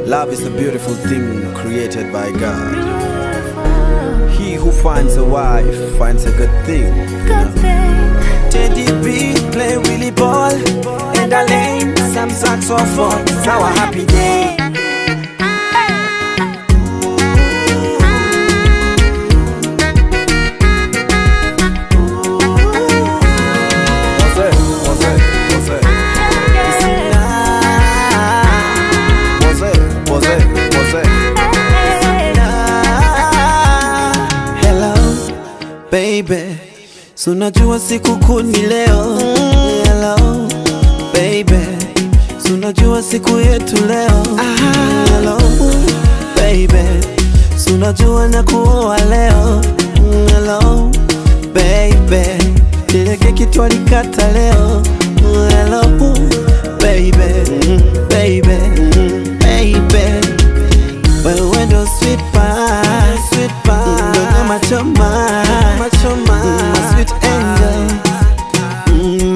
Love is a beautiful thing created by God. He who finds a wife finds a good thing. Good thing. Teddy B play Willie ball and Elaine some saxophone. It's our happy day. What's it? What's it? What's it? What's it? What's it? What's it? Hello baby, si unajua sikukuu ni leo. Hello baby, si unajua siku yetu leo. Hello baby, si unajua nakuoa leo. Hello baby, ile keki twalikata leo. Hello baby, baby, baby. Wewe ndo sweet pie, sweet pie, ndo nyama choma, nyama choma, my sweet angel,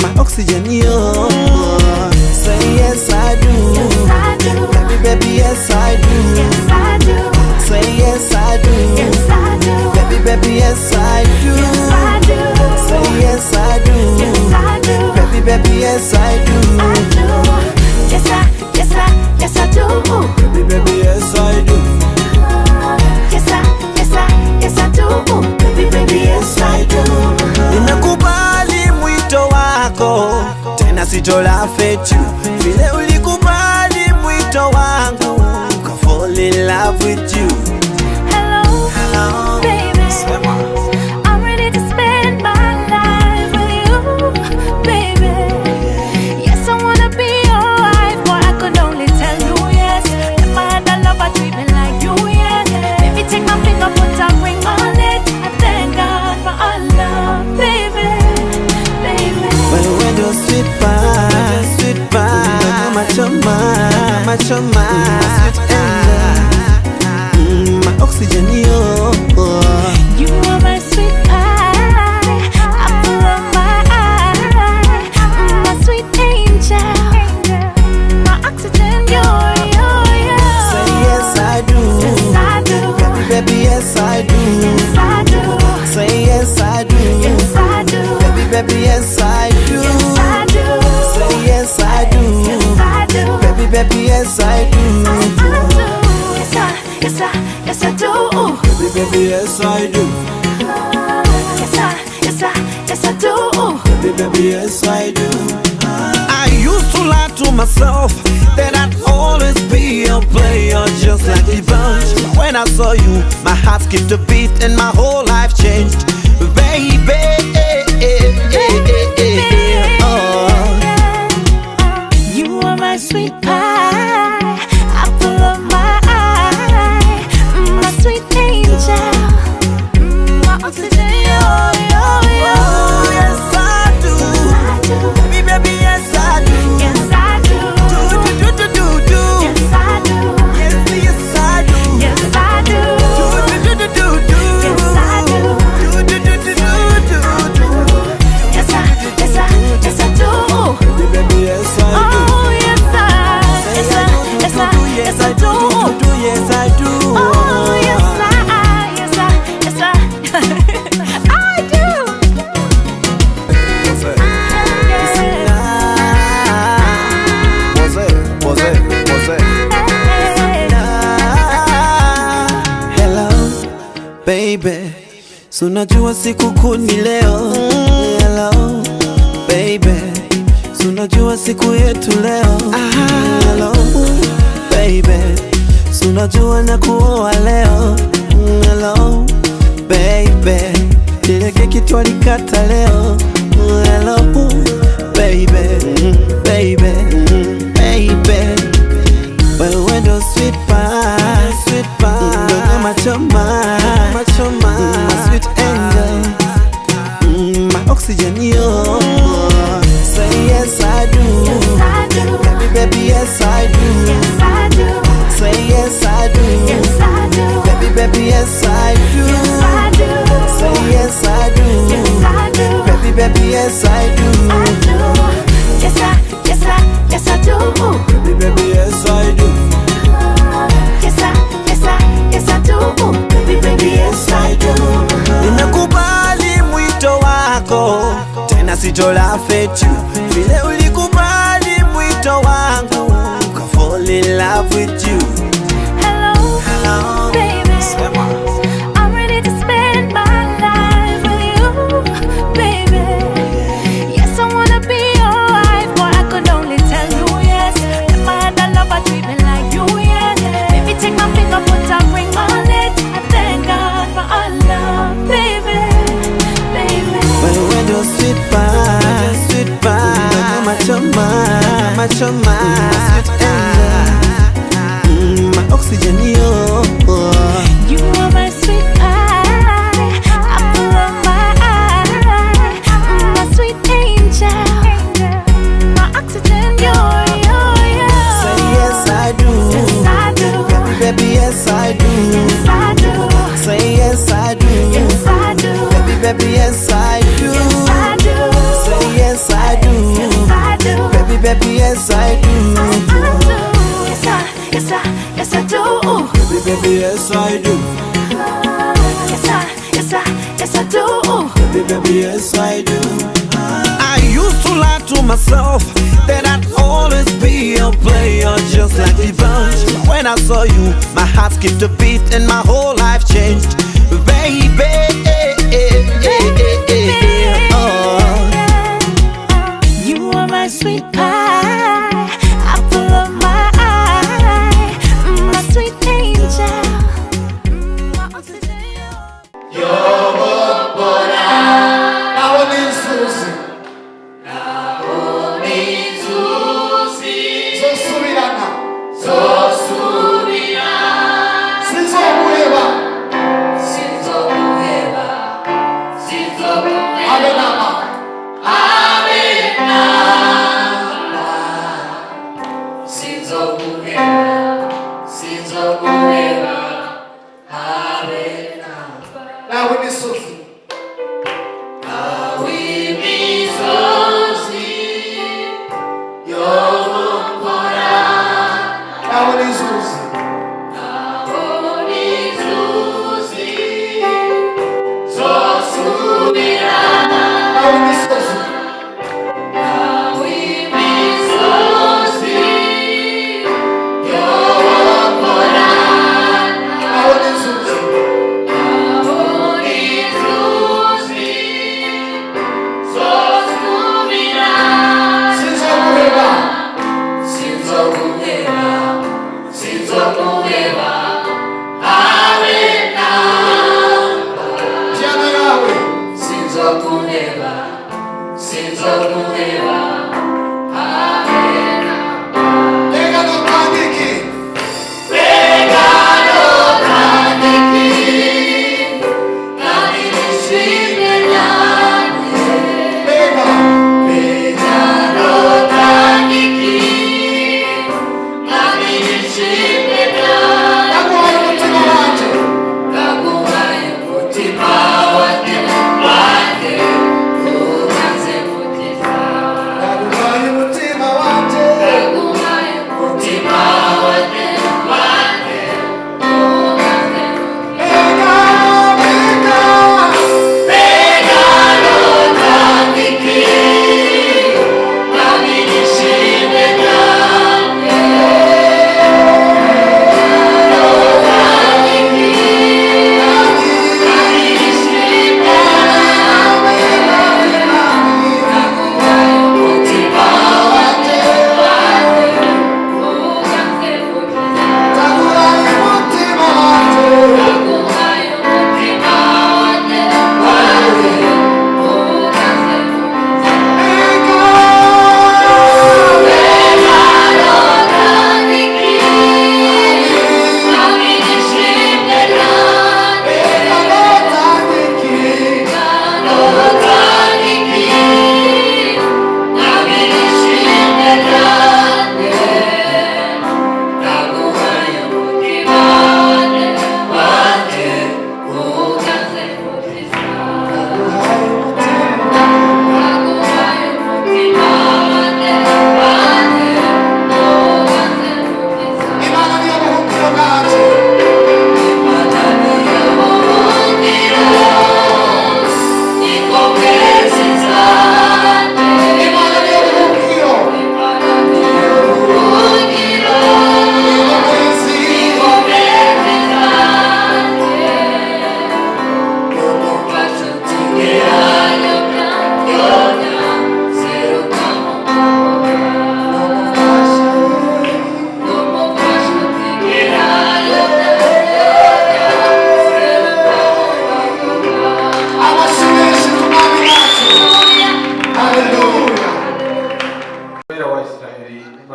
my oxygen yo. Say yes I do, Yes, I do. Baby baby yes I do. Yes, I do. Say yes I do, Yes, I do. Baby baby yes I do. Yes, I do. Say yes I do, Yes, I do. Baby baby yes I do. I do. Yes, I, yes, I, yes, I do. Baby, baby, yes I do. Yes, I, yes, I, yes, I do. Baby, baby, yes, I do. Nimekubali mwito wako, tena sitolafetu vile ulikubali mwito wangu, ka fall in love with you. Hello, Hello, baby. Sema. I'm ready to spend my life with you, baby. Yes, I wanna be your wife, boy. I could only tell you yes. If I had a lover, treat me like you, yes. Baby, take my finger, put a ring on it. I thank God for our love, baby, baby. Wewe ndo sweet pie, sweet pie, ndo nyama choma, nyama choma, my sweet angel, my oxygen yo. You are my sweet pie, apple of my eye, my sweet angel, my oxygen. You're, you're. Say yes I do, Yes, I do. Baby baby yes I do. Yes, I do. Say yes I do, Yes, I do. Baby baby yes I do. Yes, I do. Say yes I do, Yes, I do. Baby baby yes I do. I do. Yes, I, yes, I, yes, I do. Baby, baby, yes I do. Yes, I, yes, I, yes, I do. Baby, baby, yes I do. I used to lie to myself that I'd always be a player just like the bunch. But when I saw you, my heart skipped a beat and my whole life changed. Baby, oh. You are my sweet pie, apple of my eye, my sweet angel, my oxygen. Yo, yo, yo. Oh, yes I do. I do. Baby, baby, yes I do. Yes, I do. Do, do, do, do, do, do. Yes, I do. Yes, yes I do. Yes, I do. Do, do, do, do, do, do. Yes, I do. Do, do, do, do, do, do, do. Yes, I, yes, I, yes, I do. Baby, baby, yes I do. Oh, yes, I, yes, I, yes, I, yes, I do. Do, yes I do. Oh, yes, I, yes, I, yes, I, I do. What's it? What's it? What's it? What's it? Hello baby, si unajua sikukuu ni leo. Hello baby, si unajua siku yetu leo. Hello baby, si unajua nakuoa leo. Hello baby, ile keki twalikata leo. Hello baby, baby, baby. Wewe ndo sweet pie, sweet pie, ndo nyama choma, nyama choma, my sweet angel, my oxygen yo. Say yes I do, Yes, I do. Baby baby yes I do. Yes, I do. Say yes I do, Yes, I do. Baby baby yes I do. Yes, I do. Say yes I do, Yes, I do. Baby baby yes I do. I do. Yes, I, yes, I, yes, I do. Baby, with you. Hello, Hello, baby. Sema. I'm ready to spend my life with you, baby. Yes, I wanna be your wife, boy. I could only tell you yes. If I had a lover, treat me like you, yes. Baby, take my finger, put a ring on it. I thank God for our love, baby, baby. Wewe ndio sweet pie, sweet pie, nyama choma, nyama choma, sweet angel, my oxygen yo. You are my sweet pie, apple of my eye, my sweet angel, my oxygen. You're, you're. Say yes I do, Yes, I do. Baby, baby, yes I do. Yes, I do. Say yes I do, Yes, I do. Baby, baby, yes I do. Yes, I do. Say yes I do, Yes, I do. Baby, baby, yes I do. I do. Yes, I, yes, I, yes, I do. Baby, baby, yes I do. Yes, I, yes, I, yes, I do. Baby, baby, yes I do. I used to lie to myself that I'd always be a player just like the bunch. But when I saw you, my heart skipped a beat and my whole life changed. Baby, oh. You are my sweet pie, apple of my eye, my sweet angel, my oxygen. Naho n'inzuzi zosubirana sinzoguheba habe nama. Naho imisozi naho n'inzuzi naho imisozi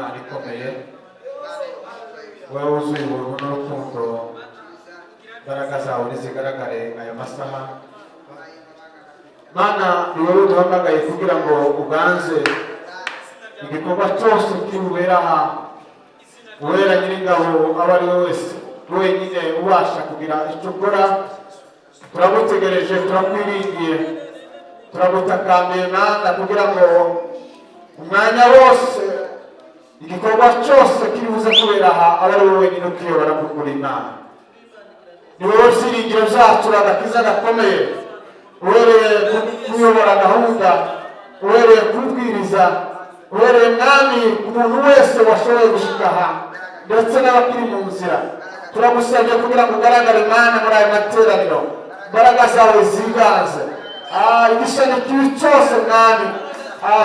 Imana ikomeye, wowe wuzuye ubuntu n'urukundo, imbaraga zawe nizigaragare aya masaha. Mana, ni wowe duhamagaye kugira ngo uganze igikorwa cyose kibubera aha. Uwera Nyiringabo, aba ari we wese wenyine ubasha kugira icyo ukora. Turagutegereje, turakwiringiye, turagutakambiye Mana, kugira ngo umwanya wose, igikorwa cyose kiri buze kubera aha, abe ari wowe wenyine ukiyobora, kuko uri Imana. Ni wowe byiringiro byacu, agakiza gakomeye. Uhereye kuyobora gahunda, uhereye kubwiriza, uhereye Mwami ku muntu wese washoboye gushika aha ndetse n'abakiri mu nzira, turagusabye kugira ngo ugaragare Mana muri aya materaniro, imbaraga zawe ziganze. Igishani kibi cyose Mwami,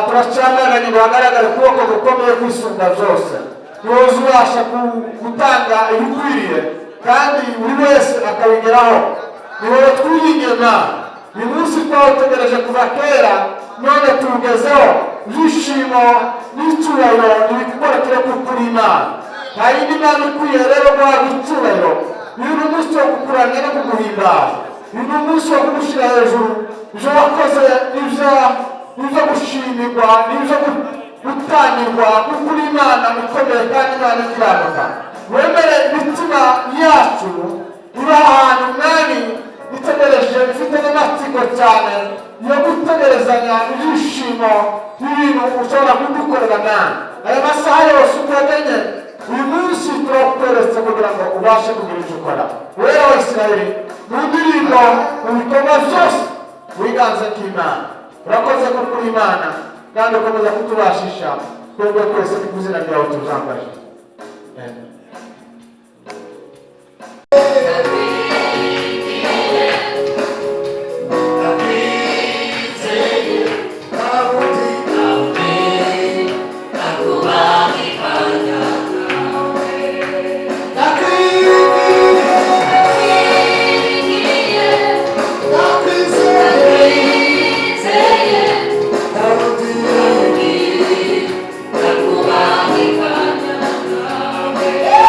turacamaganye ngo hagaragare ukuboko gukomeye kwisumba byose. Ni wowe ubasha gutanga ibikwiriye kandi buri wese akabigeraho. Ni wowe twiringiye Mana. Uyu munsi twawutegereje kuva kera, none tuwugezeho. Ibyishimo n'icyubahiro ntibikugorekere kuko uri Imana. Nta yindi mana ikwiye rero guhabwa icyubahiro. Uyu ni umunsi wo kukuramya no kuguhimbaza, uyu ni umunsi wo kugushyira hejuru. Ibyo wakoze nibyo gushimirwa, nibyo gutangirwa, kuko uri Imana ikomeye kandi Imana ikiranuka. Wemere imitima yacu iba ahantu Mwami itegereje, ifite n'amatsiko cyane yo gutegerezanya ibyishimo n'ibintu ushobora kudukorera Mwami. Aya masaha yose uko wagenye uyu munsi, turakweretse kugira ngo ubashe kugira icyo ukora. Wera wa Isirayeli, mu ndirimbo, mu bikorwa byose, wiganze k'Imana. Urakoze kuko uri Imana kandi ukomeza kutubashisha twebwe twese. Ni ku izina ryawe tuzambaje. Amen. Thank you.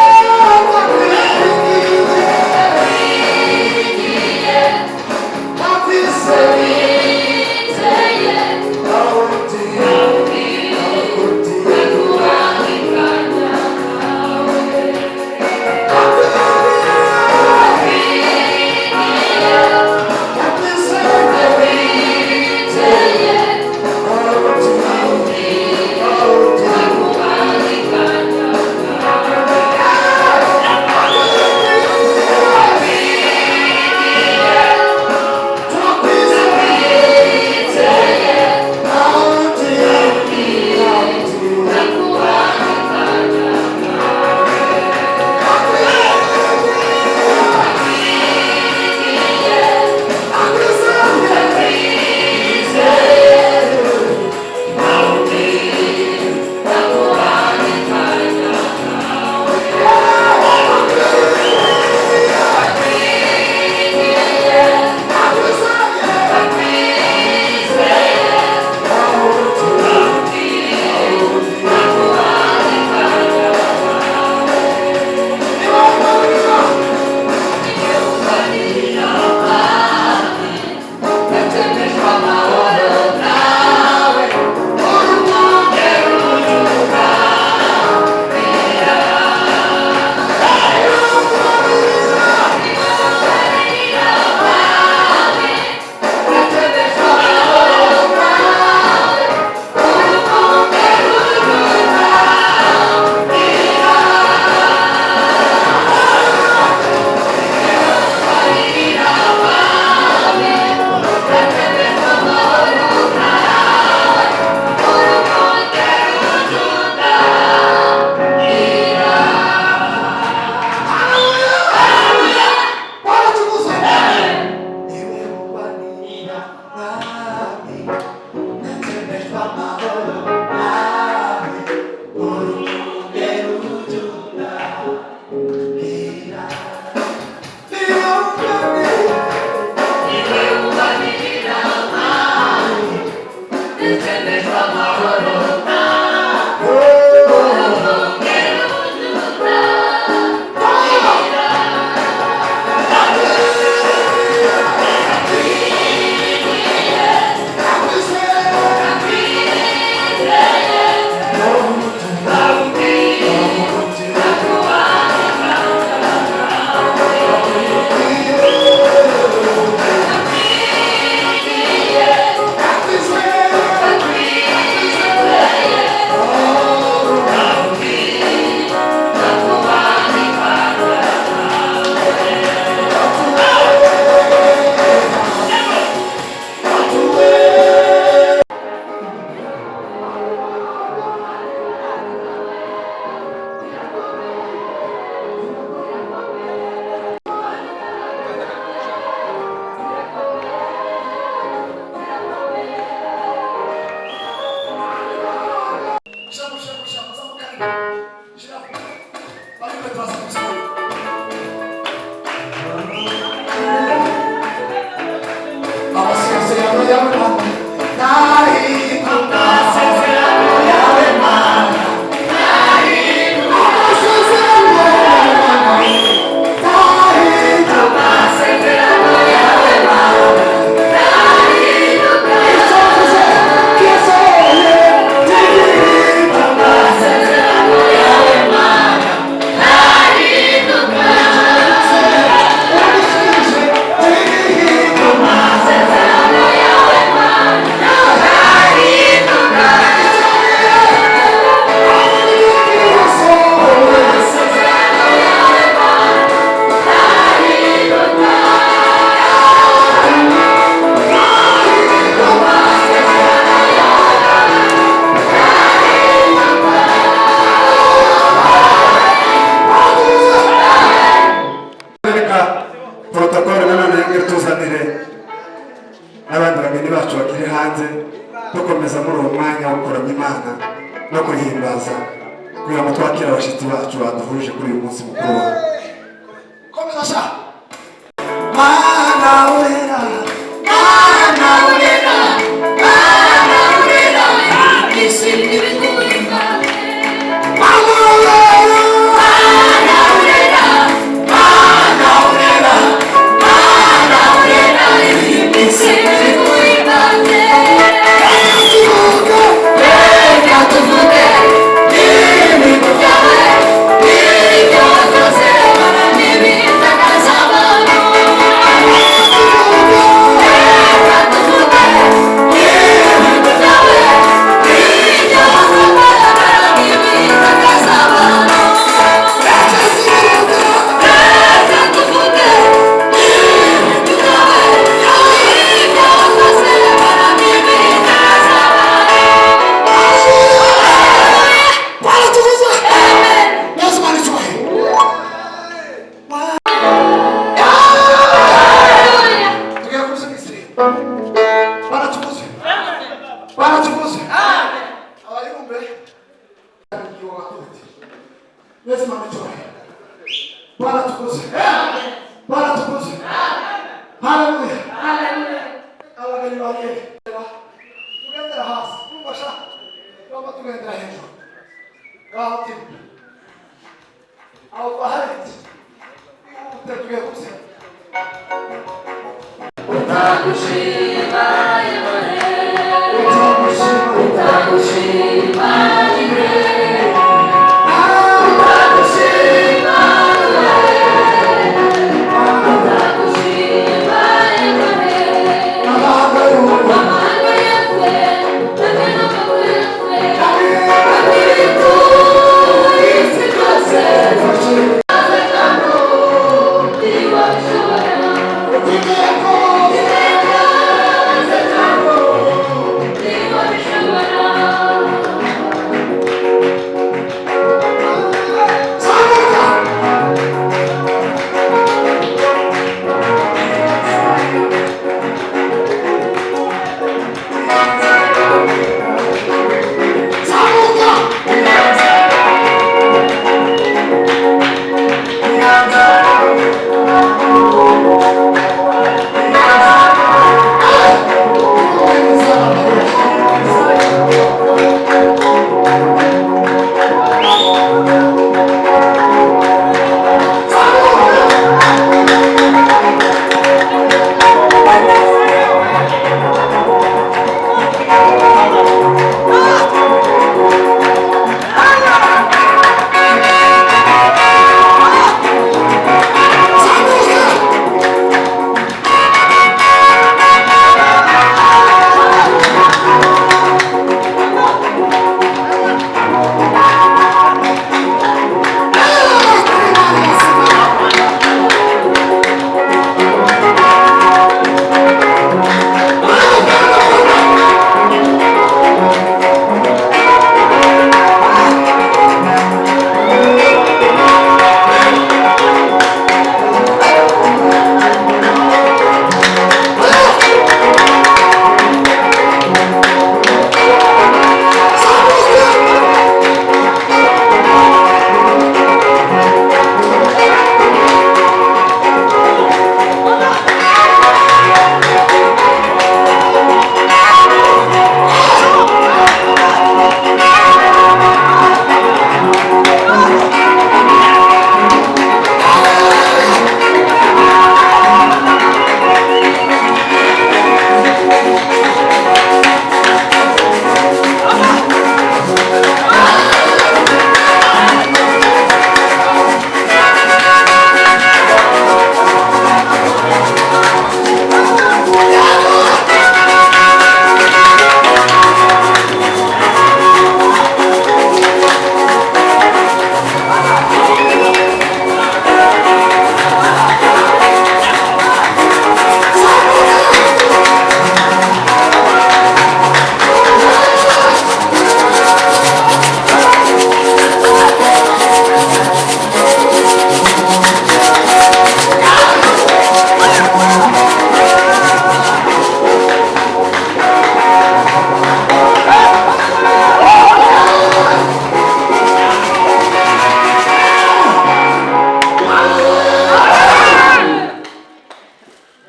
turaza kubyina. Amasezerano yawe Mana, ntahinduka. Amasezerano yawe Mana, ntahinduka. Amasezerano yawe Mana, ntahinduka. Amasezerano yawe Mana, ntahinduka. Icyo mvuze kisohoye, gihinduka. Amasezerano yawe Mana, ntahinduka. Icyo mvuze urabisubije, gihinduka. Amasezerano yawe Mana, ntahinduka. Amasezerano yawe Mana, ntahinduka. Reka protokole nanone yongere tuzanire n'abandi bageni bacu bakiri hanze, dukomeza muri uwo mwanya wo kuramya Imana no kuhimbaza kugira ngo twakire abashyitsi bacu baduhuje kuri uyu munsi mukuru wawe. Komeza sha. Mana wera, Mana wera, Mana wera, Mana wera, Mana wera, Mana wera, Mana wera, Reka tuvuge, reka tuvuge, ibintu byawe, ibyo wakoze, Bwana tukuzwe. Yesu Bwana icyubahiro. Tugiye kubisubiza. Bwana tukuzwe. Bwana tukuzwe. Abayumbe. Yesu Bwana icyubahiro. Bwana tukuzwe. Bwana tukuzwe. Haleluya. Abageni bagiye. Tugendera hasi. Numva sha. Baba tugendera hejuru. Ngaho timu. Aho twaharitse. Ihute tugiye kubyina. Thank you.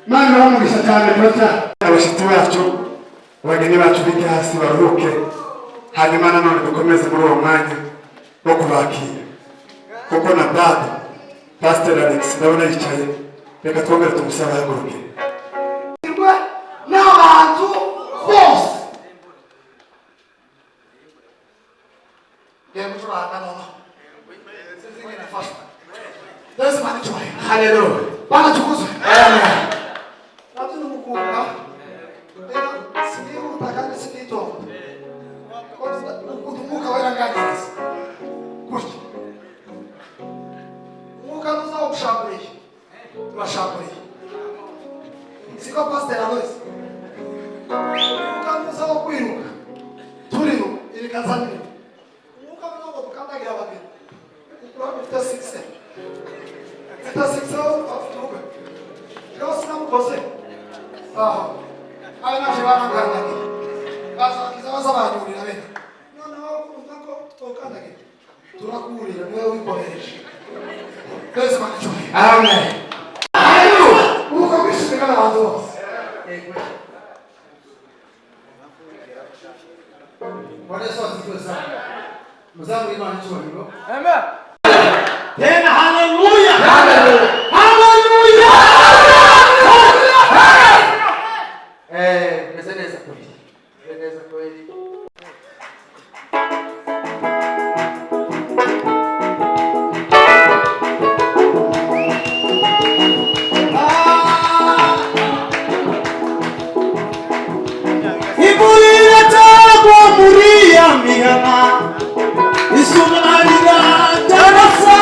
Mana bamugisha cyane kurata abashyitsi bacu, abageni bacu bige hasi baruhuke, hanyuma nanone dukomeze muri uwo mwanya wo kubakira, kuko na bado Pastor Alex ndabona yicaye, reka twongere tumusabe ahaguruke. N'abantu bose ngiye gucuranga noneho sinzi ingene nafashwe. Yesu Imana icyubahiro. Haleluya. Bwana tukuzwe. Nabyo ni umukobwa rero, sinihuta kandi sinitonda, ukuntu umwuka wera nganiriza gutya, umwuka ntuzawushamburiye, turashamburiye, siko Pasiteri Aloys? Umwuka ntuzawo kwiruka, turiruka irikazanira umwuka ntuzawo dukandagira abageni. Urabona ufite sikise, ufite sikise, afite ubukwe rero sinamukoze aho abe naje barankandagiye, baza bakiza baza banyurira bene. Noneho kumva ko tutokandagira, turakurira, niwe wikoresha. Twese banicuye. Amen. Uko kwishimira n'abantu bose. Bwana Yesu asifiwe sana. Mzangu, Imana icyubahiro. Amen. Tena haleluya. Haleluya. Meze neza kweli. Meze neza kweli. Imvura iratagwa muri ya mihana, izuba riratarasa.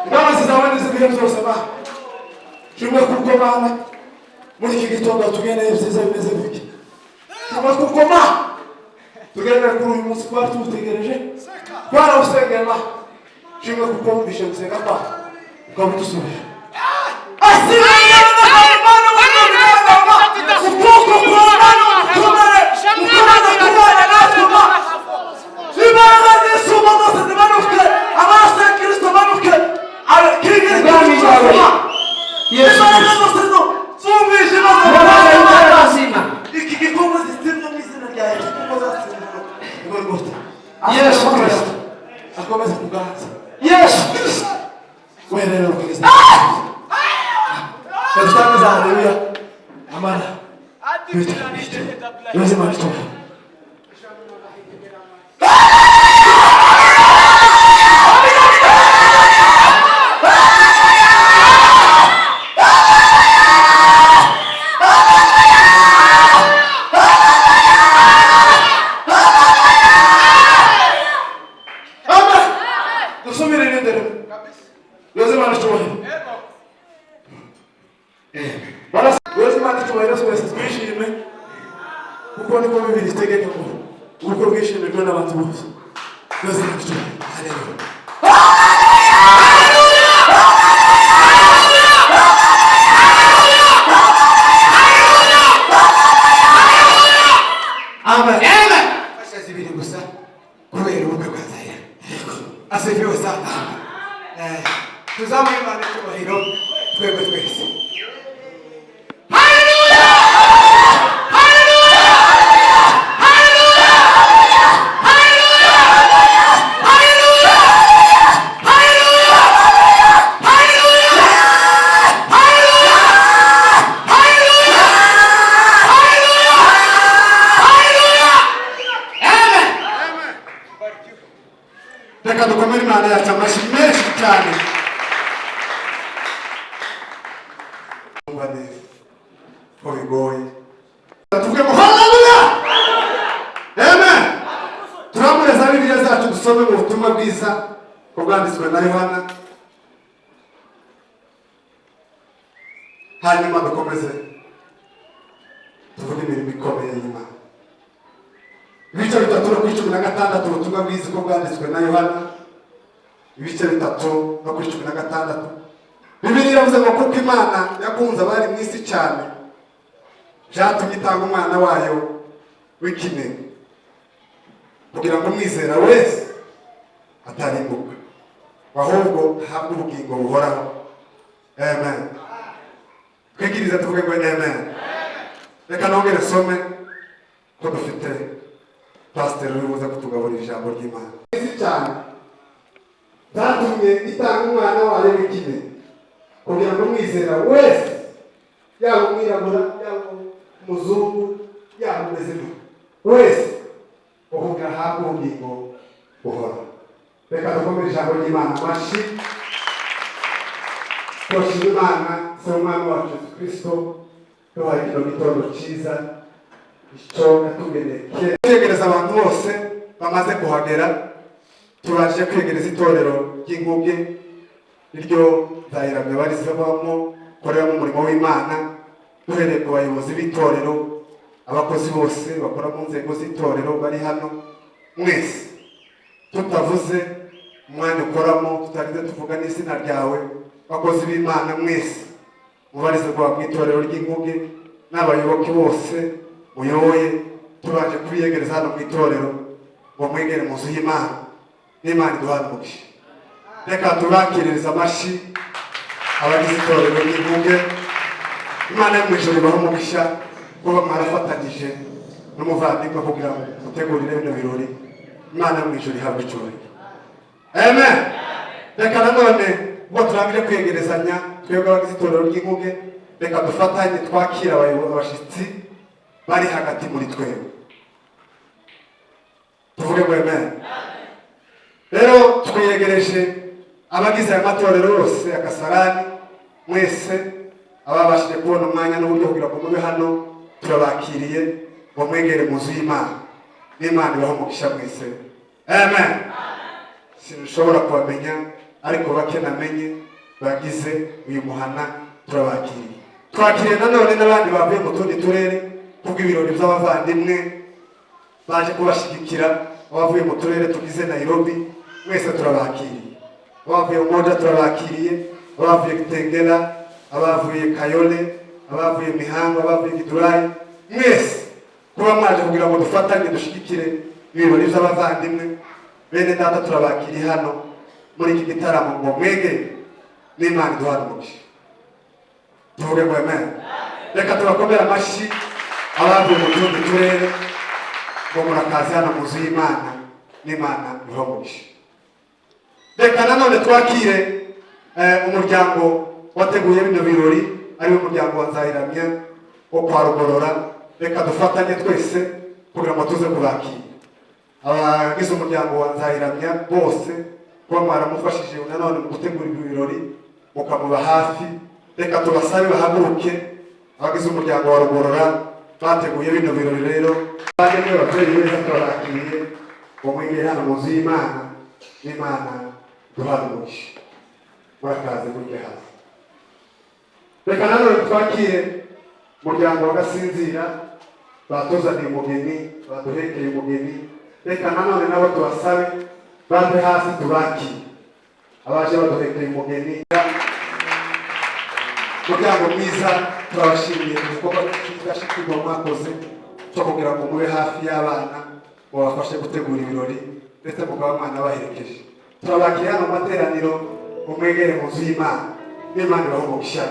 Imbabazi zawe n'izibihe byose Mana. Shimwe kuko Mana muri iki gitondo tugeneye ibyiza bimeze bityo. Shimwe kuko Mana tugendera kuri uyu munsi twari tuwutegereje, twarawusengera Mana. Shimwe kuko wumvishe gusenga kwawe ukaba udusubije. Ukuboko kwawe Mana gukomere, gukomeze kubana natwe Mana. Imbaraga z'isumba zose zimanuke, amaraso ya Kristo amanuke, Ubwami bwawe. Yesu imbaraga Kristo. zose z'umwijima Ubwami zimanuke. bw'ubuzima. Iki gikombe zitsindwa mu izina rya Yesu kuko zatsindwa i Golgotha. Yesu Kristo. Akomeze kuganza. Yesu Kristo. Uherere kugeza. Dutange za haleluya. Amana. Yoze Imana itume. Amen. Dusubire irindi rimwe. Yoze Imana icyubahiro. Yoze Imana icyubahiro twese twishime kuko niko Bibiliya itegeka ngo ubukwe bwishimirwe n'abantu bose. Yoze Imana icyubahiro. Haleluya. Amen. Fasha zibiri gusa kubera ubukwe bwa Zahira. Asifiwe sana. Tuzamuye Imana icyubahiro twebwe twese. Reka dukomere Imana yacu amashyi menshi cyane. Kumva neza ko bigoye, tuvuge ngo haleluya, amen. Turamureza Bibiliya zacu dusome mu butumwa bwiza ko bwanditswe na Yohana, hanyuma dukomeze tuvuge imirimo ikomeye y'Imana. Ibice 3 no kuri 16, ubutumwa bwiza uko bwanditswe na Yohana, ibice 3 no kuri 16. Bibiliya iravuze ngo kuko Imana yakunze abari mu isi cyane, byatumye itanga umwana wayo w'ikinege, kugira ngo umwizera wese atarimbuka, ahubwo ahabwe ubugingo buhoraho. Amen. Twigirize tuvuge ngo amen. Reka nongere nsome ko dufite pasiteri uri buze kutugaburira ijambo ry'Imana. Isi cyane byatumye itanga umwana wayo w'ikinege, kugira ngo umwizera wese, yaba umwirabura, yaba umuzungu, yaba umeze gute wese, ukugira ahabwe ubugingo buhoraho. Reka dukomere ijambo ry'Imana amashyi. Turashima Imana se w'Umwami wacu Yesu Kristo duhaye kino gitondo cyiza, icyo yatugeneye kera. Kwiyegereza abantu bose bamaze kuhagera, tubashe kwiyegereza itorero ry'Inkuge niryo Nzayiramya barizabamo, koreramo umurimo w'Imana, duhereye ku bayobozi b'itorero, abakozi bose bakora mu nzego z'itorero bari hano mwese, tutavuze umwanya ukoramo, tutarinze tuvuga n'izina ryawe. Bakozi b'Imana mwese mubarizwa mu itorero ry'Inkuge n'abayoboke bose muyoboye, tubanje kubiyegereza hano mu itorero ngo mwegere mu nzu y'Imana, n'Imana iduhane umugisha. Reka turakiririza amashyi abagize itorero ry'Inkuge. Imana yo mu ijuru ibahe umugisha kuba mwarafatanyije n'umuvandimwe kugira ngo mutegurire bino birori. Imana yo mu ijuru ihabwe icyubahiro. Amen. Reka nanone ubwo turangije kwegerezanya twebwe abagize itorero ry'Inkuge, reka dufatanye twakira abashyitsi bari hagati muri twebwe, tuvuge ngo amen. Rero twiyegereje abagize aya matorero yose ya Kasarani mwese ababashije kubona umwanya n'uburyo kugira ngo mube hano, turabakiriye ngo mwegere mu nzu y'Imana, n'Imana ibahe umugisha mwese. Amen. Sinshobora kubamenya, ariko bake namenye bagize uyu muhana turabakiriye. Twakiriye nanone n'abandi bavuye mu tundi turere kubw'ibirori by'abavandimwe baje kubashyigikira. Abavuye mu turere tugize Nairobi mwese turabakiriye, abavuye Umoja turabakiriye, abavuye Kitengela, abavuye Kayole, abavuye Mihango, abavuye Githurai, mwese kuba mwaje kugira ngo dufatanye dushyigikire ibirori by'abavandimwe. Bene data, turabakiriye hano muri iki gitaramo ngo mwegere n'Imana iduhane umugisha. Tuvuge ngo amen. Reka tubakomere amashyi abavuye mu tundi turere ngo murakaze hano mu nzu y'Imana, n'Imana ibahe umugisha. Reka nanone twakire umuryango wateguye bino birori, ariwo muryango wa Nzayiramya wo kwa Rugorora. Reka dufatanye twese kugira ngo tuze kubakira. Abagize umuryango wa Nzayiramya bose, kuba mwaramufashije nanone mu gutegura ibi birori, mukamuba hafi, reka tubasabe bahaguruke. Abagize umuryango wa Rugorora bateguye bino birori rero, bajye babyeyi beza, turabakiriye ngo mwegere hano mu nzu y'Imana, n'Imana duhana umugisha. Murakaze mujye hasi. Reka nanone twakire umuryango wa Gasinzira batuzaniye umugeni, baduhekeye umugeni. Reka nanone nabo tubasabe bave hasi tubakire, abaje baduhekeye umugeni. Muryango mwiza, turabashimiye igikorwa cy'indashyikirwa mwakoze cyo kugira ngo mube hafi y'abana, mubafashe gutegura ibirori, ndetse mukaba mwana baherekeje. Turabakiriye hano mu materaniro ngo mwegere mu nzu y'Imana, n'Imana ibahe umugisha.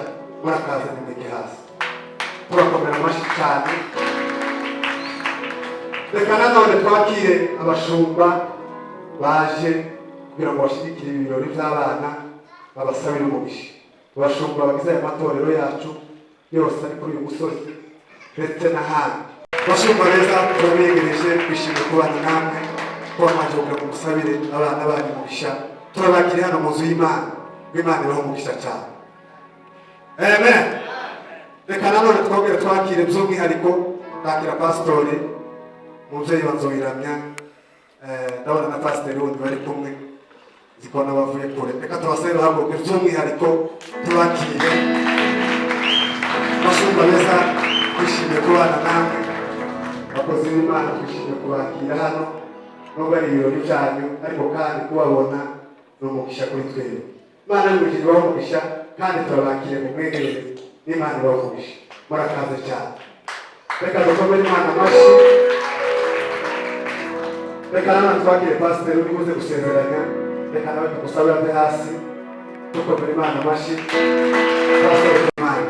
Murakaza, nimwege hasi, turakomera amashyi cyane. Reka nanone twakire abashumba baje kugira ngo bashyigikire ibi birori by'abana, babasabire umugisha. Abashumba bagize aya matorero yacu yose ari kuri uyu musozi ndetse n'ahandi, bashumba beza, turabegereje, twishimiye kubana namwe, kuba mwaje kugira ngo musabire abana banyu umugisha. Turabakiriye hano mu nzu y'Imana, Imana ibahe umugisha cyane. Amen. Reka nanone twongere twakire by'umwihariko, twakira pasitori umubyeyi wa Nzoyiramya. Ndabona na pasiteri wundi bari kumwe, zikona bavuye kure. Reka tubasabe bahaguruke by'umwihariko tubakire. Bashumba beza, twishimiye kubana namwe. Abakozi b'Imana, twishimiye kubakira hano, nubwo ari ibirori byanyu, ariko kandi kubabona ni umugisha kuri twebwe. Imana y'umugisha ibahe umugisha, kandi turabakiriye mu mwegerere, n'Imana ibahe umugisha. Murakaze cyane. Reka dukomere Imana amashyi. Reka nanone twakire pasiteri uri buze gusezeranya. Reka nawe tugusabe ave hasi, dukomere Imana amashyi. Pasiteri, Imana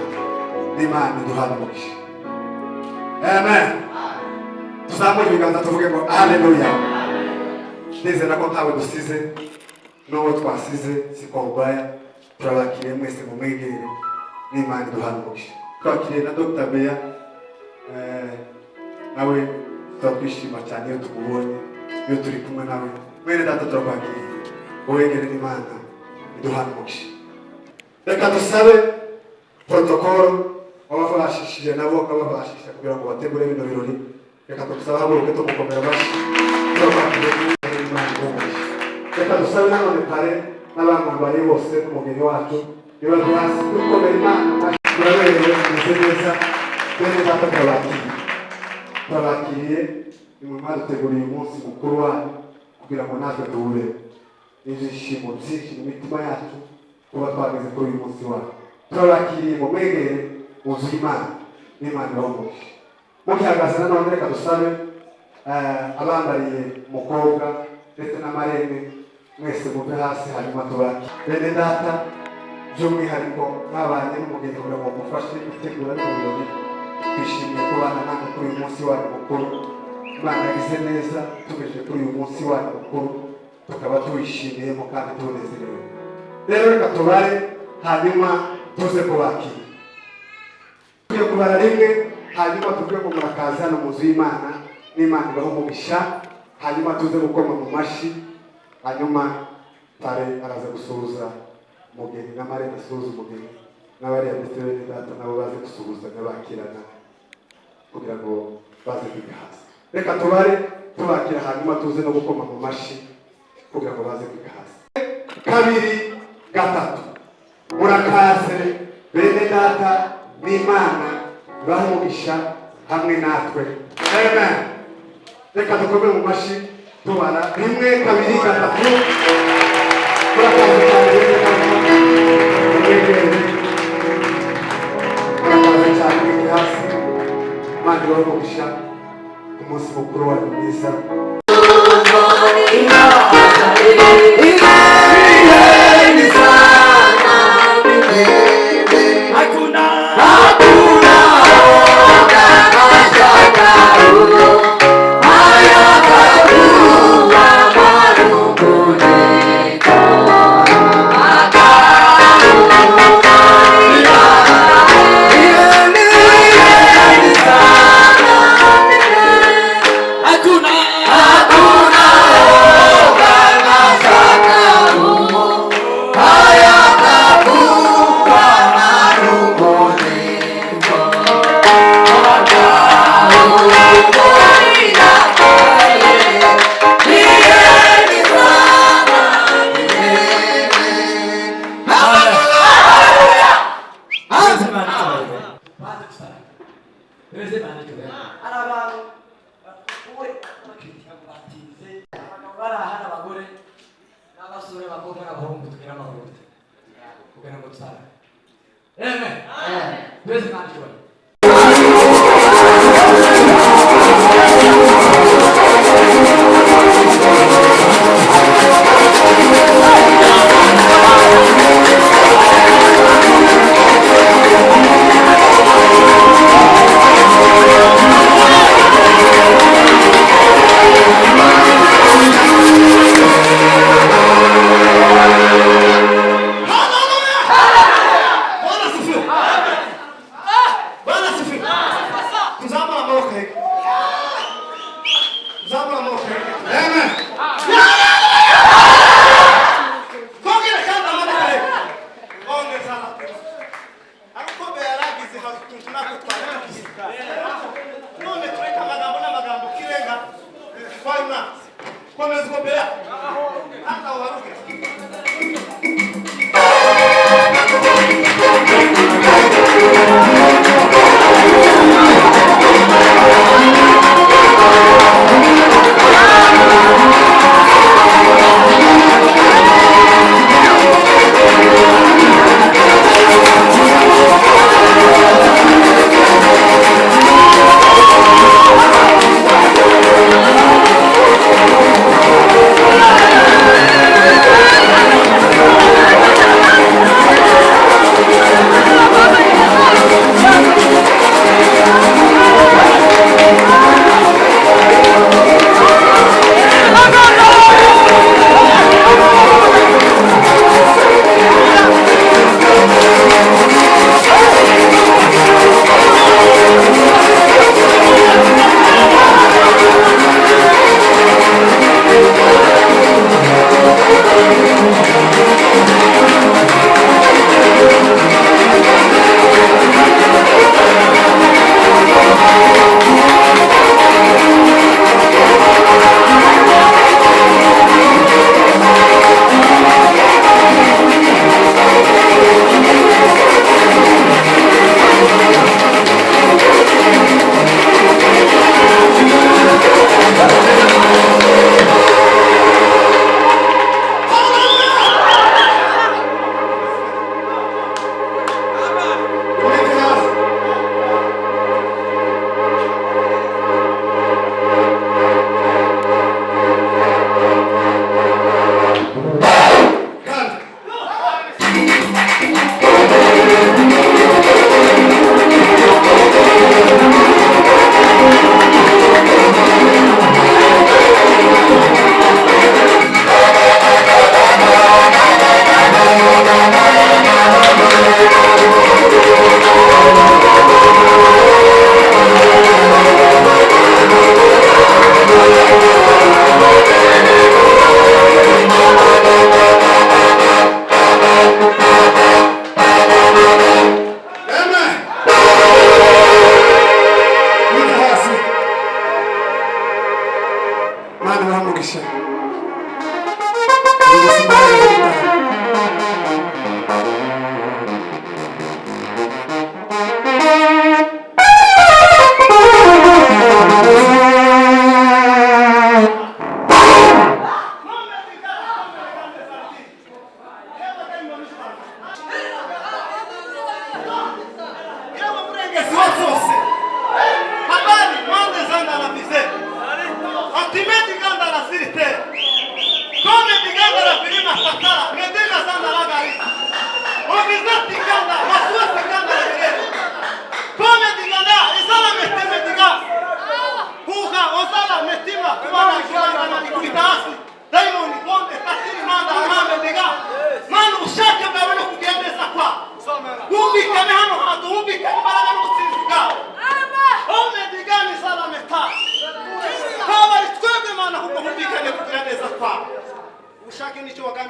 n'Imana iduhane umugisha. Amen. Tuzamure ibiganza tuvuge ngo haleluya. Ndizera ko ntawe dusize, n'uwo twasize si kwa ubaya. Turabakiriye mwese mu mwegere, n'Imana iduhane umugisha. Twakiriye na Dr. Bea, nawe tuba cyane iyo tumubonye, iyo turi kumwe nawe. Mwene data, turakwakiriye, wegere n'Imana iduhane umugisha. Reka dusabe protokolo wabafashishije nabo bakabafashisha kugira ngo bategure bino birori. Reka tugusabe haguruke, tumukomera amashyi. Turakwakiriye, Imana iduhe umugisha. Reka dusabe nanone parrain n'abamwambariye bose n'umugeni wacu niba hasi, dukomera Imana amashyi. Turaberewe, tumeze neza. Bene data, turabakiriye, turabakiriye. Nimwe mwaduteguriye umunsi mukuru wanyu kugira ngo natwe tuwube ibyishimo byinshi mu mitima yacu kuba twageze kuri uyu munsi wacu. Turabakiriye ngo mwegere mu nzu y'Imana, n'Imana ibahe umugisha. Mukihagaze nanone, reka dusabe abambariye umukobwa ndetse na marraine mwese muve hasi, hanyuma tubakire. Bene data, by'umwihariko mwabanye n'umugeni kugira ngo mufashe gutegura bino birori, twishimiye kubana namwe kuri uyu munsi wanyu mukuru. Imana yagize neza tugejeje kuri uyu munsi wanyu mukuru, tukaba tuwishimiyemo kandi tunezerewe. Rero reka tubare, hanyuma tuze kubakira. Tugiye kubara rimwe, hanyuma tuvuge ngo murakaza hano mu nzu y'Imana, n'Imana ibahe umugisha, hanyuma tuze gukoma mu mashyi. Hanyuma parrain araza gusuhuza umugeni na marraine asuhuza umugeni, n'abariya ndetse bene data nabo baze gusuhuzanya bakirana kugira ngo baze kwiga hasi. Reka tubare tubakira, hanyuma tuze no gukoma mu mashyi kugira ngo baze kwiga hasi. Kabiri, gatatu. Murakaze bene data n'Imana ibahe umugisha hamwe natwe. Amen. Reka dukome mu mashyi tubara rimwe, kabiri, gatatu. Murakaze cyane bene data, mwegere. Murakaze cyane, mwige hasi. Imana ibahe umugisha ku munsi mukuru wanyu mwiza. Hari abantu batuwe batinze, abagabo bari aha n'abagore n'abasore, abakobwa n'abahungu, tugire amahoro kugira ngo dusare. Amen. Twese Imana icyubahiro. Bwana asifiwe.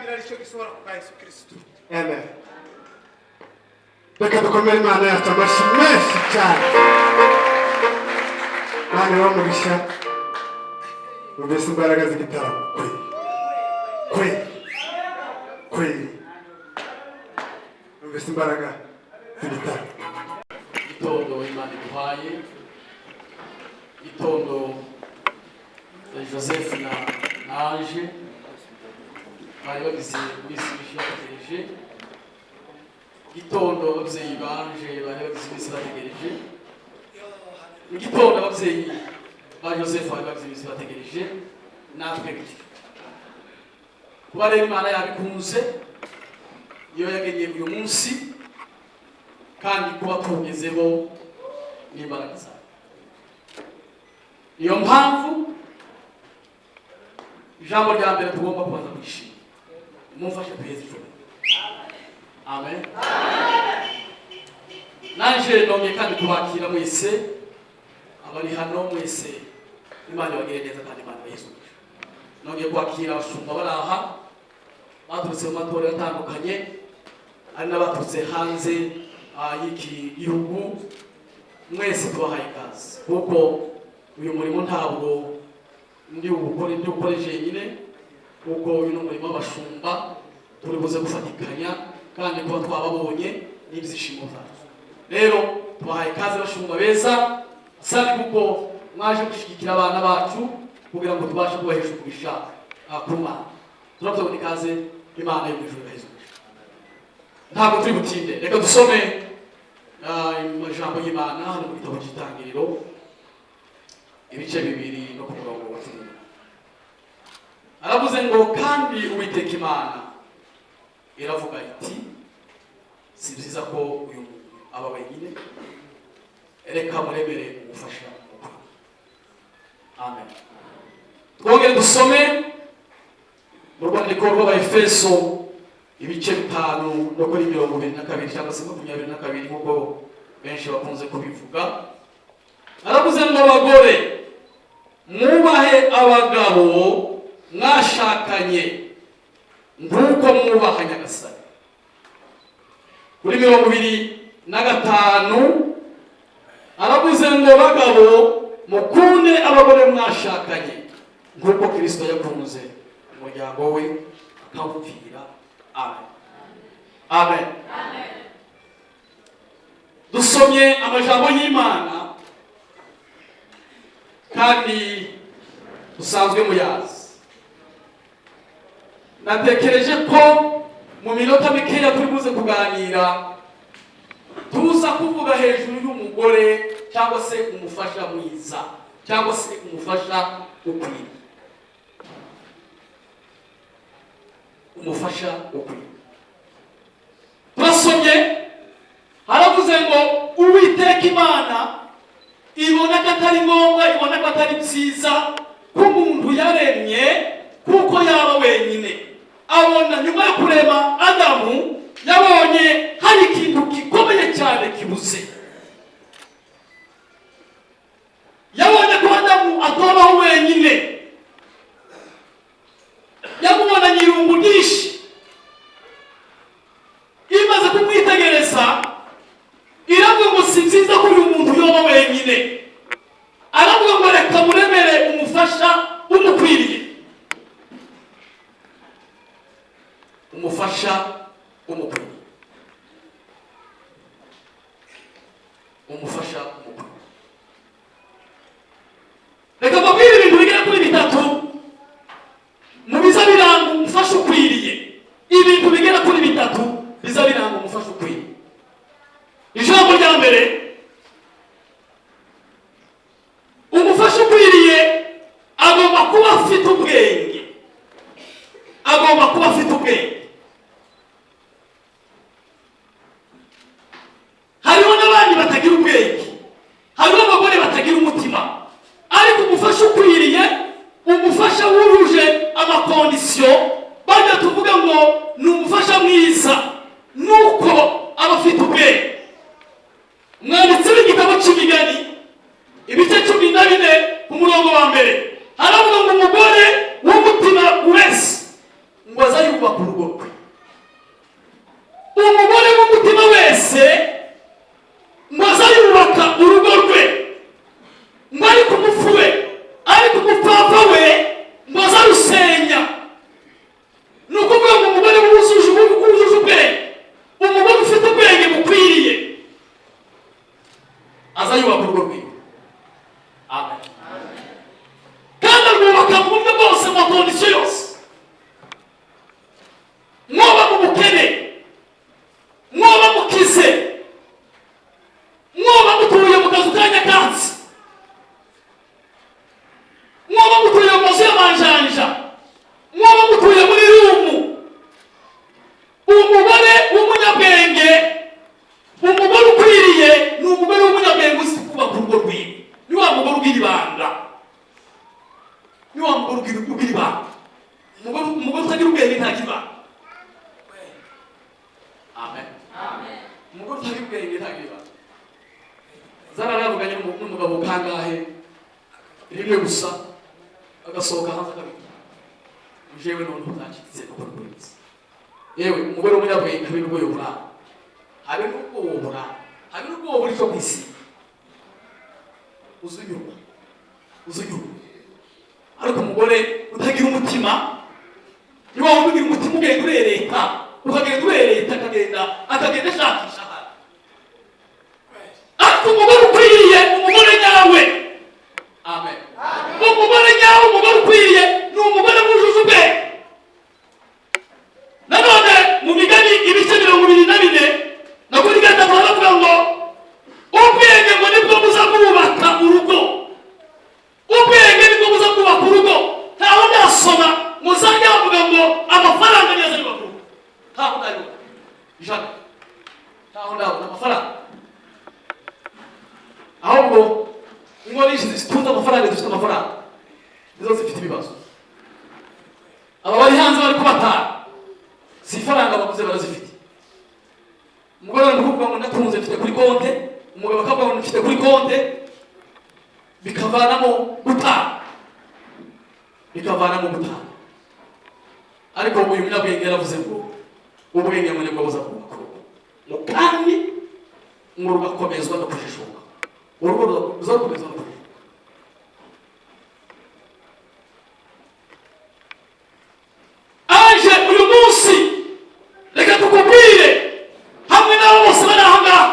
Igitangira aricyo gisohora ku bwa Yesu Kirisito. Amen. Reka dukomere Imana yacu amashyi menshi cyane. Imana ibahe umugisha. Numvise imbaraga z'igitaramo kweli kweli kweli, numvise imbaraga z'igitaramo. Gitondo Imana iduhaye, gitondo Joseph na Ange bari bagize iminsi myinshi bategereje, gitondo ababyeyi ba Ange bari bagize iminsi bategereje, mu gitondo ababyeyi ba Joseph bari bagize iminsi bategereje, natwe bityo. Kuba rero Imana yabikunze, iyo yagenye uyu munsi, kandi kuba tuwugezeho n'imbaraga zayo. Niyo mpamvu ijambo rya mbere tugomba kubanza kwishima. Mumfashe duheze icumi. Amen. Nanje nongeye kandi kubakira mwese abari hano mwese. Imana ibagire neza kandi Imana ibahe umugisha. Nongeye kwakira abashumba bari aha baturutse mu matorero atandukanye, ari n'abaturutse hanze y'iki gihugu. Mwese tubahaye ikaze, kuko uyu murimo ntabwo ndi bukore jenyine, kuko uyu ni umurimo w'abashumba turi buze gufatikanya, kandi kuba twababonye n'ibyishimo byacu. Rero tubahaye ikaze, abashumba beza sani, kuko mwaje gushyigikira abana bacu kugira ngo tubashe kubahesha umugisha ku Mana. Turavuga ikaze, Imana yo mu ijuru ibaheze umugisha. Ntabwo turi butinde, reka dusome amajambo y'Imana hano mu gitabo cy'Itangiriro, ibice 2 no ku murongo wa 10. Aravuze ngo: "Kandi Uwiteka Imana iravuga iti: Si byiza ko uyu muntu aba wenyine, reka muremere umufasha mukuru." Amen. Twongere dusome mu rwandiko rw'Abaefeso, ibice 5 no kuri 22 cyangwa se 22, nk'uko benshi bakunze kubivuga. Aravuze ngo: "Abagore, mwubahe abagabo mwashakanye nk'uko mwubaha Nyagasani." Kuri 25 aravuze ngo: "Bagabo, mukunde abagore mwashakanye nk'uko Kirisito yakunze umuryango we akawupfira." Amen, amen. Dusomye amajambo y'Imana kandi dusanzwe muyazi. Natekereje ko mu minota mikeya turi buze kuganira, tuza kuvuga hejuru y'umugore cyangwa se umufasha mwiza cyangwa se umufasha ukwiye, umufasha ukwiye. Turasomye, haravuze ngo: "Uwiteka Imana ibona ko atari ngombwa, ibona ko atari byiza ko umuntu yaremye kuko yaba wenyine." Abona nyuma yo kurema Adamu, yabonye hari ikintu gikomeye cyane kibuze. Yabonye ko Adamu atobaho wenyine, yamubonanye irungu ryinshi. Imaze kumwitegereza iravuga ngo: "Si byiza ko uyu muntu yoba wenyine." Aravuga ngo: "Reka muremere umufasha umukwiriye." Umufasha umukwiriye, umufasha umukwiriye. Reka mbabwire ibintu bigera kuri bitatu mu biza biranga umufasha ukwiriye. Ibintu bigera kuri bitatu biza biranga umufasha ukwiriye. Ijambo rya mbere, umufasha ukwiriye agomba kuba afite ubwenge, agomba kuba afite ubwenge. Hariho n'abandi batagira ubwenge. Amen. Umugore utagira ubwenge ntagira ibanga. Zara yaravuganye n'umugabo kangahe? Rimwe gusa, agasohoka hanze akabivuga. Jewe noneho byacitse uko bikurikira. Yewe, umugore w'umunyabwenge, habe n'ubwo yobura, habe n'ubwo wobura, habe n'ubwo wobura icyo kwisiga, uzunyurwa, uzunyurwa. Ariko umugore utagira umutima ni wa wundi ugira umutima ugenda urereta, ukagenda urereta, akagenda, akagenda ashakisha ahantu. Ariko umugore ukwiriye, umugore nyawe, amen, umugore nyawe, umugore ukwiriye ni umugore wujuje ubwenge. Nanone mu Migani ibice 24 na kuri 3 baravuga ngo ubwenge ngo nibwo buza bwubaka urugo. Ubwenge nibwo buza bwubaka urugo. Ntaho ndasoma muzajya bavuga ngo amafaranga niyo azanye urugo. Ntaho ndabibona ijana, ntaho ndabona amafaranga. Ahubwo ingo nyinshi zitunze amafaranga, zifite amafaranga, nizo zifite ibibazo. Aba bari hanze bari kubatara, si ifaranga baguze, barazifite. Umugore ari kuvuga ngo ndatunze, mfite kuri konte, umugabo akavuga ngo mfite kuri konte, bikavanamo gutanga, bikavanamo gutanga. Ariko uyu munyabwenge yaravuze ngo ubwenge ngo nibwo buza kubaka urugo, ngo kandi ngo rugakomezwa no kujijuka. Urugo ruzakomezwa no kujijuka. Aje uyu munsi, reka tukubwire hamwe n'abo bose bari aha ngaha,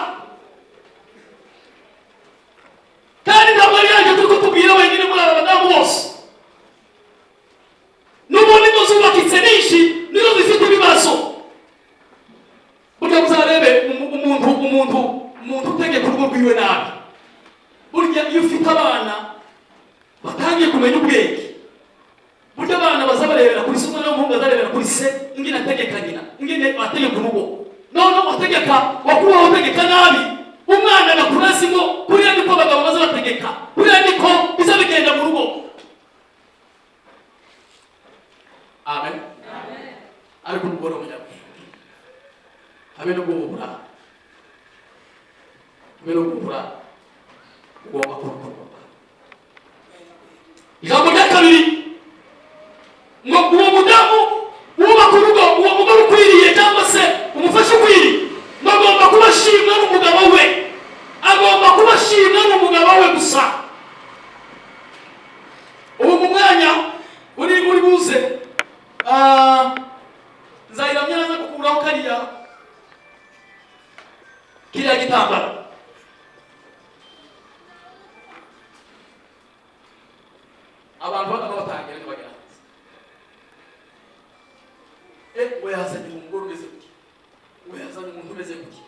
kandi ntabwo ari yaje turi kutubwira wenyine. Muri aba badamu bose, n'ubundi ingo zubakitse nyinshi nizo zifite ibibazo. Burya muzarebe umuntu utegeka urugo rwiwe nabi. Burya iyo ufite abana batangiye kumenya ubwenge, burya abana baza barebera kuri se. Umwana w'umuhungu azarebera kuri se ingene ategeka nyina, ingene ategeka urugo. Noneho ategeka wakubaho, utegeka nabi, umwana agakura azi ngo kuriya niko abagabo baza bategeka, kuriya niko biza bigenda mu rugo. Amen. Ariko umugore w'umunyabwenge, habe no guhura, habe no guhura, ugomba kurukorwa. Ijambo rya kabiri ngo uwo mudamu wubaka urugo, uwo mugore ukwiriye cyangwa se umufasha ukwiriye, ngo agomba kuba ashimwa n'umugabo we, agomba kuba ashimwa n'umugabo we gusa. Ubu mu mwanya uri buze, nzayiramya naza gukuraho kariya kiriya gitambaro. Abantu bagomba batangira ntibagera hanze. We yazanye umugore umeze gutya, we yazanye umuntu umeze gutya.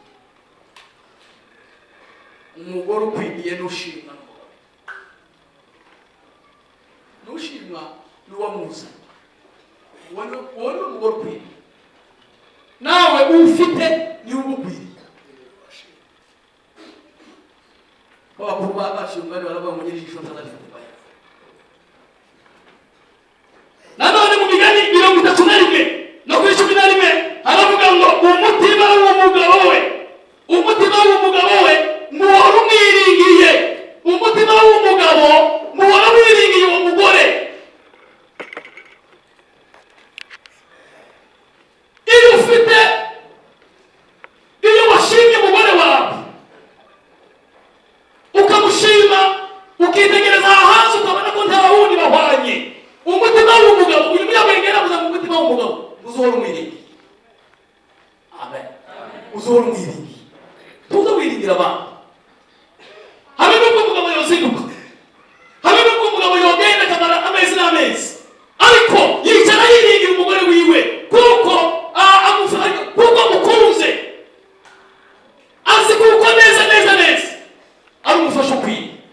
Umugore ukwiriye n'ushimwa n'umugabo, n'ushimwa n'uwamuzanye, uwo ni umugore ukwiriye. Nawe ufite niwe ugukwiriye. Abakuru baciye umugani baravuga ngo nyir'ijisho ntazarifata ibaye. Nanone mu Migani 31 no kuri 11 haravuga ngo umutima w'umugabo we, umutima w'umugabo we muhora umwiringiye. Umutima w'umugabo muhora wiringiye uwo mugore. Iyo ufite, iyo washimye umugore wawe, ukamushima, ukitegereza aha hanze ukabona ko nta wundi bahwanye, umutima w'umugabo, uyu munyabwenge yaravuze ngo umutima w'umugabo uzuhora umwiringiye. Amen. Uzuhora umwiringiye, tuze wiringira abantu. Habe n'ubwo umugabo yozinduka, habe n'ubwo umugabo yogenda akamara amezi n'amezi, ariko yicara yiringira umugore wiwe, kuko kuko amukunze, azi kuko neza neza neza ari umufasha ukwiye.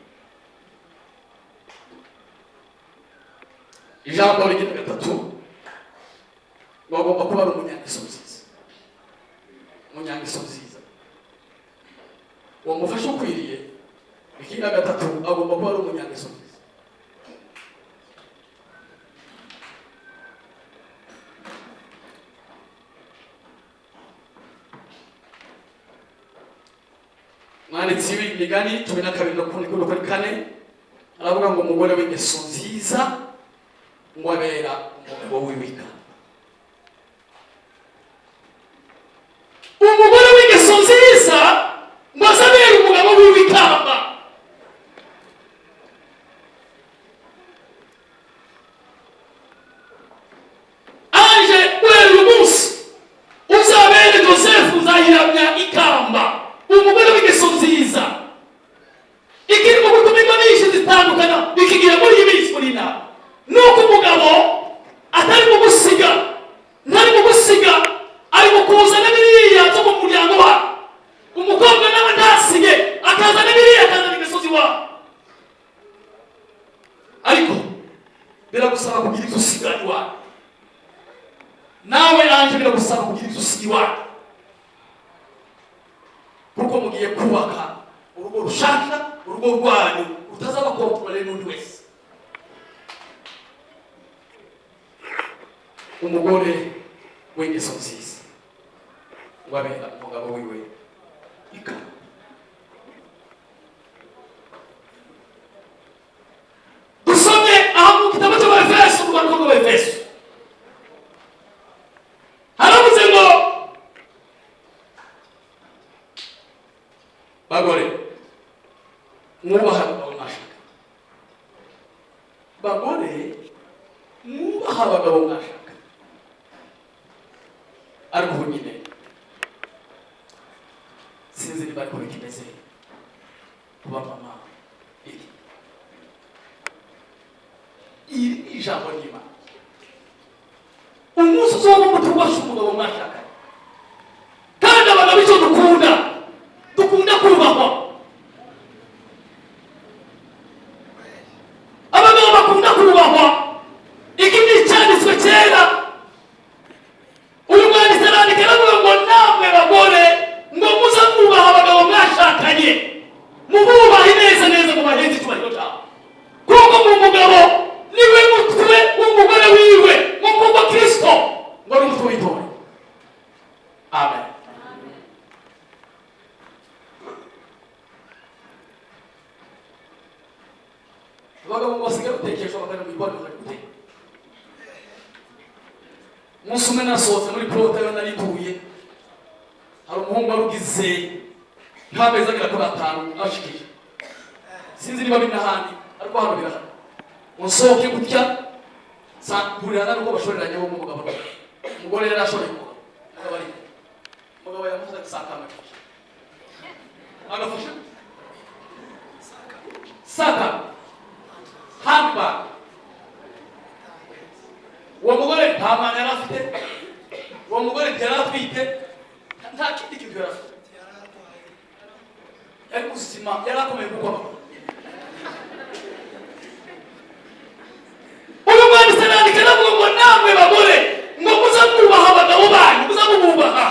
Ijambo rigira gatatu ngo agomba kuba ari umunyangeso nziza. Umunyangeso nziza, uwo mufasha ukwiriye. Ikigira gatatu, agomba kuba ari umunyangeso nziza. Umwanditsi w'Imigani 12 no kuri 4 aravuga ngo umugore w'ingeso nziza ngo abera umugabo wiwe ikamba. Umugore w'ingeso nziza ngo azabere umugabo wiwe ikamba. Anje guhera uyu munsi uzabere Joseph Nzayiramya ikamba, umugore w'ingeso nziza. Ikirimo gutuma ingo nyinshi zitandukana bikigira muri iyi minsi muri inama, nuko umugabo atari mu gusiga, ntari mu gusiga, ari mu kuzana biriya byo mu muryango wa umukobwa, nawe ntasige, akazana biriya, akazana imisozi wabo. Ariko biragusaba kugira ibyo usiga iwawe, nawe Anje biragusaba kugira ibyo usiga iwawe, kuko mugiye kubaka urugo rushaka, urugo rwanyu rutazaba contrôlé n'undi wese. Umugore w'ingeso nziza ngo abera umugabo wiwe ikamba. Dusomye aho mu gitabo cy'Abefeso, mu rwandiko rw'Abefeso, haravuze ngo bagore mwubaha abagabo mwashaka, bagore mwubaha abagabo mwashaka. Ariko ubu nyine sinzi niba ariko bikimeze kuba mama. Iri ni ijambo ry'Imana. Umunsi uzoba mutubasha umugabo mwashakanye, kandi abagabo icyo dukunda, dukunda kubahwa. Abagabo bakunda kubahwa. Iki ni icyanditswe kera. Uyu mwanditsi arandika aravuga ngo namwe bagore ngo muze mwubaha abagabo mwashakanye, mububahe neza neza, mubaheze icyubahiro cyabo, kuko mu mugabo niwe mutwe w'umugore wiwe, nk'uko Kristo ngo ari umutwe w'itorero. Amen. Abagabo ngo basigaye batekeshwa, bakajya mu gikoni bakajya guteka. Umunsi umwe nasohotse muri plot yo nari ntuye, hari umuhungu wari ugize nk'amezi agera kuri 5 ashikije, sinzi niba biri n'ahandi ariko hano birahari. Unsohoke gutya mpurira nuko bashoreranye bo umugabo, umugore yari ashoreye umugabo, umugabo ari umugabo yamuze sakama agafashe saka handbag. Uwo mugore nta mwana yari afite, uwo mugore ntiyari atwite, nta kindi kintu yari afite, yari muzima, yari akomeye kuko amaguru. Uyu mwanditsi arandika aravuga ngo namwe bagore ngo muze mwubaha abagabo banyu, muze mububaha.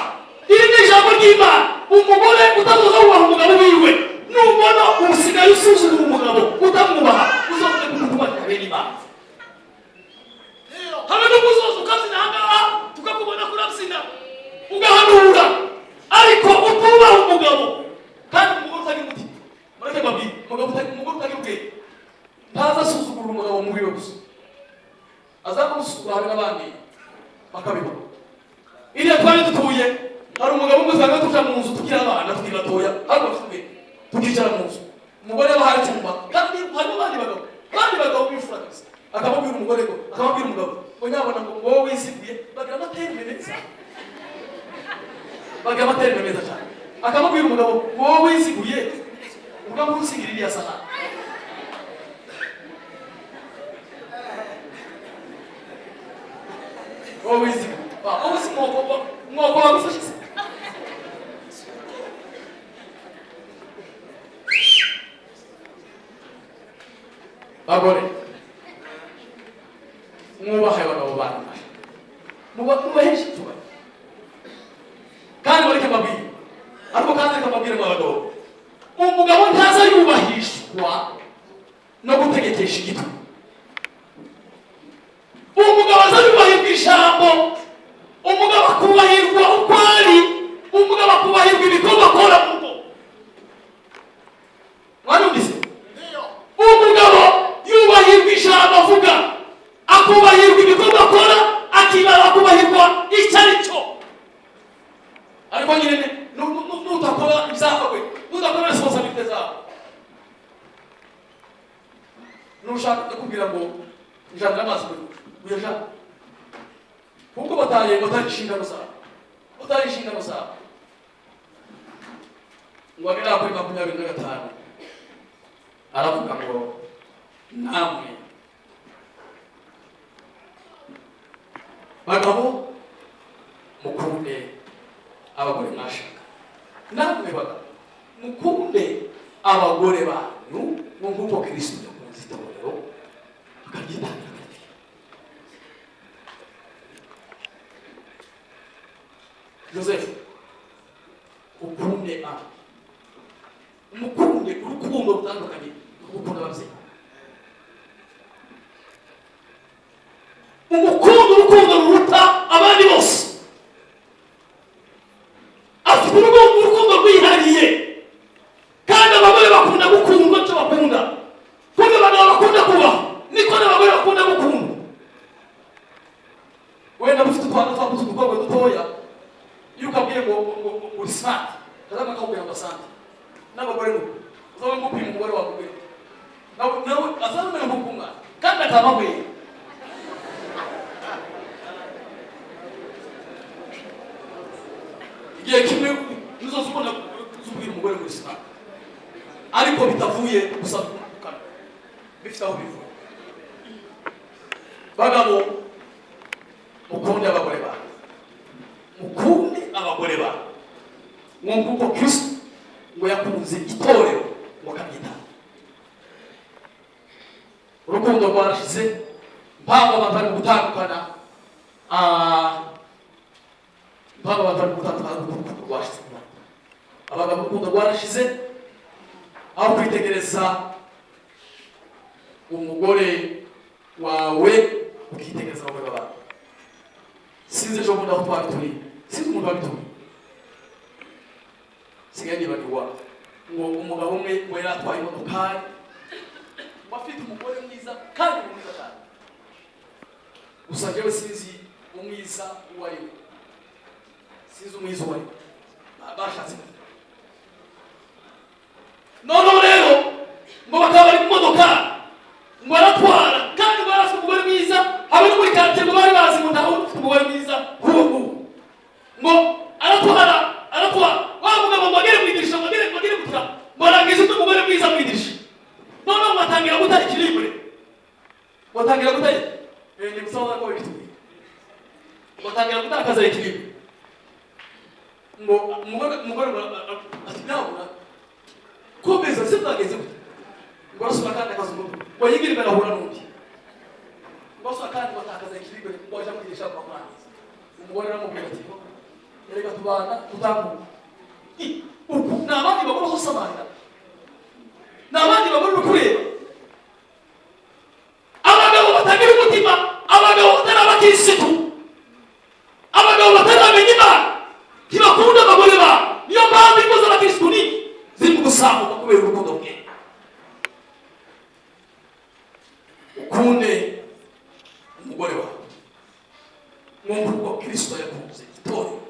Iri ni ijambo ry'Imana. Umugore utazoza wubaha umugabo wiwe, nubona usigaye usuzugura umugabo utamwubaha, uzovuge ko umutima bene Imana. Habe n'umuzozo ukabyina ahangaha tukakubona kurabyina ugahanura, ariko utubaha umugabo. Kandi umugore utagira umutima, mureke mbabwire, umugore utagira ubwenge ntaza asuzugura umugabo muri we gusa, azamusuzugura habe n'abandi bakabibona. Iriya twari dutuye hari umugabo umwe usanga tuja mu nzu tukiri abana, tukiri batoya, ariko bafite ubwenge, tukicara mu nzu, umugore aba hari icyumba, kandi harimo abandi bagabo, abandi bagabo b'imfura kabisa, akamubwira umugore ngo, akamubwira umugabo ngo nyabona ngo wowe wiziguye, bagira amaterme meza, bagira amaterme meza cyane, akamubwira umugabo ngo wowe wiziguye ukamusigira iriya sahani. Wowe wiziguye, wowe si mwoko, mwoko wagufashe se. Bagore mwubahe abagabo banyu, mubaheshe icyubahiro, kandi bareke mbabwire, ariko kandi reka mbabwire mwa bagabo, umugabo ntaza yubahishwa no gutegekesha igitugu. Umugabo aza yubahirwa ijambo, umugabo akubahirwa uko ari, umugabo akubahirwa ibikorwa akora mu rugo. Ariko nyine nutakora ibyawe, nutakora responsabilité zawe, nushaka ndakubwira ngo njanira amazi muri uyajana, kuko bataye batari inshingano zawe, batari inshingano zawe. Ngo agera kuri 25 aravuga ngo namwe bagabo mukunde abagore mwashaka, namwe bagabo mukunde abagore banyu nk'uko Kristo yakunze itorero akaryitangira akaripfira. Joseph, ukunde a umukunde urukundo rutandukanye no gukunda ababyeyi, umukunde urukundo ruruta abandi bose, afite urukundo rwihariye. Kandi abagore bakunda gukundwa, nicyo bakunda, kuko abagabo bakunda kubaho niko n'abagore bakunda gukundwa. Wenda mufite utwana twabuze udukobwa dutoya, iyo ukabwiye ngo uri smart kazama kakubwira ngo asante. N'abagore ngo uzaba ngupima umugore wawe ubwe nawe azamenya nk'uko kandi atabahweye. Igihe kimwe nizo zubona zubwira umugore ngo smart, ariko bitavuye gusa bifite aho bivuye. Bagabo mukunde abagore banyu, mukunde abagore banyu nk'uko Kristo ngo yakunze itorero ngo akaryitanga. Urukundo rwarashize, mpamvu abantu bari gutandukana, mpamvu abantu bari gutandukana, urukundo rwashize. Abagabo urukundo rwarashize, aho kwitegereza umugore wawe ukitegereza abagore b'abantu. Sinzi ejo bundi aho twari turi, sinzi umuntu wabituriye, sigaye nibagirwa ngo umugabo umwe ngo yari atwaye imodokari, ngo afite umugore mwiza kandi mwiza cyane, gusa njyewe sinzi umwiza uwo ari we, sinzi umwiza uwo ari we, bashatse. Noneho rero ngo bakaba bari mu modokari, ngo aratwara kandi ngo yari afite umugore mwiza, habe no muri karitsiye ngo bari bazi ngo ntawe ufite umugore mwiza nk'uwo nguwo. Ngo aratwara, aratwara wa mugabo ngo agere mu idirisha, ngo agere, ngo agere gutya, ngo arangize undi mugore mwiza mu idirisha. Noneho ngo atangira guta ikiribure, ngo atangira guta ni gusa ko bifite, ngo atangira gutakaza ikiribure. Ngo umugore ngo ati nabona komeza se bwagenze gute, ngo arasura kandi akaza umutwe, ngo yigire imbere ahura n'undi, ngo arasura kandi ngo atakaza ikiribure, ngo aje amwigisha ngo amwangize. Umugore aramubwira ati erega tubana tutamuka, uku ni abandi bagore usobanura, ni abandi bagore uri kureba, abagabo batagira umutima, abagabo batari abakirisitu, abagabo bataramenya Imana, ntibakunda abagore babo. Niyo mpamvu ingo z'abakirisitu ni ziri mu gusambuka kubera urukundo rwe. Ukunde umugore wawe nk'uko Kristo yakunze itorero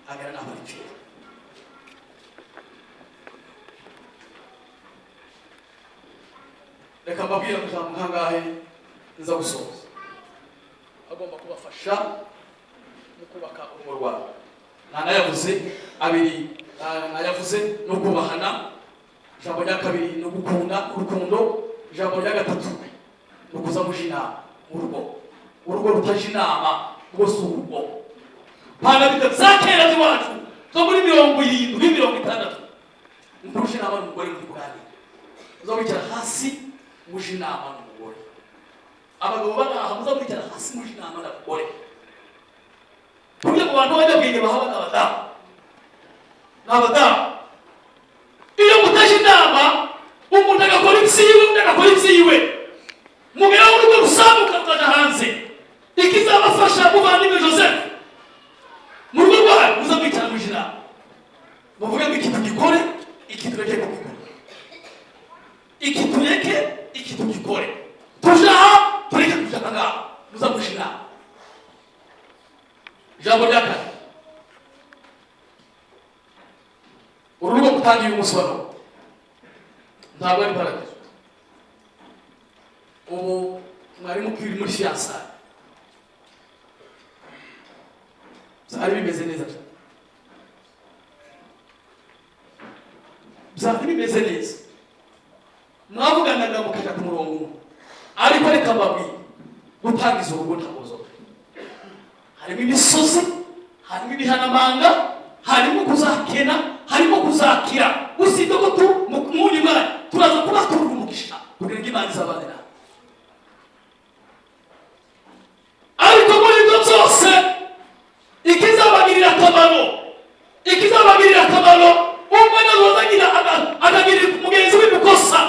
agera n'aho aripfira. Reka mbabwire amajambo nkangahe nza gusoza agomba kubafasha mu kubaka urugo rwawe. Ntanayavuze abiri, nayavuze no kubahana. Ijambo rya kabiri ni ugukunda urukundo. Ijambo rya gatatu ni ukuza muja inama mu rugo. Urugo rutaje inama rwose urugo pana bita za kera z'iwacu zo muri 70 60. Nkurusha inama n'umugore muri kuganira, uza wicara hasi muje inama n'umugore. Abagabo baraha muza mwicara hasi muje inama n'abagore, kugira ngo abantu b'abanyabwenge bahabwe abadamu n'abadamu. Iyo mutaje inama umuntu agakora ibyiwe, undi agakora ibyiwe, mugeraho urugo rusambuka rukaja hanze. Ikizabafasha muvandimwe Joseph mu rugo rwanyu, muza mwicara muje inama, muvuge ngo iki tugikore, iki tureke kugikora, iki tureke, iki tugikore, tuje aha tureke kuja aha ngaha, muza muje inama. Ijambo rya kane Mutangiye umunsi wa none, ntabwo ari paradizo. Ubu mwari mukiri muri fiançailles, byari bimeze neza cyane, byari bimeze neza, mwavuganaga mukajya ku murongo umwe. Ariko reka mbabwire, gutangiza urugo ntabwo zoroshye. Harimo imisozi, harimo ibihanamanga, harimo kuzakena, harimo kuzakira. Usibye ko tu mu mwanya turaza kuba turi umugisha kugira ngo Imana izabane nawe. Ariko muri ibyo byose, ikizabagirira akamaro, umwe nazozagira akagirira mugenzi we ikosa,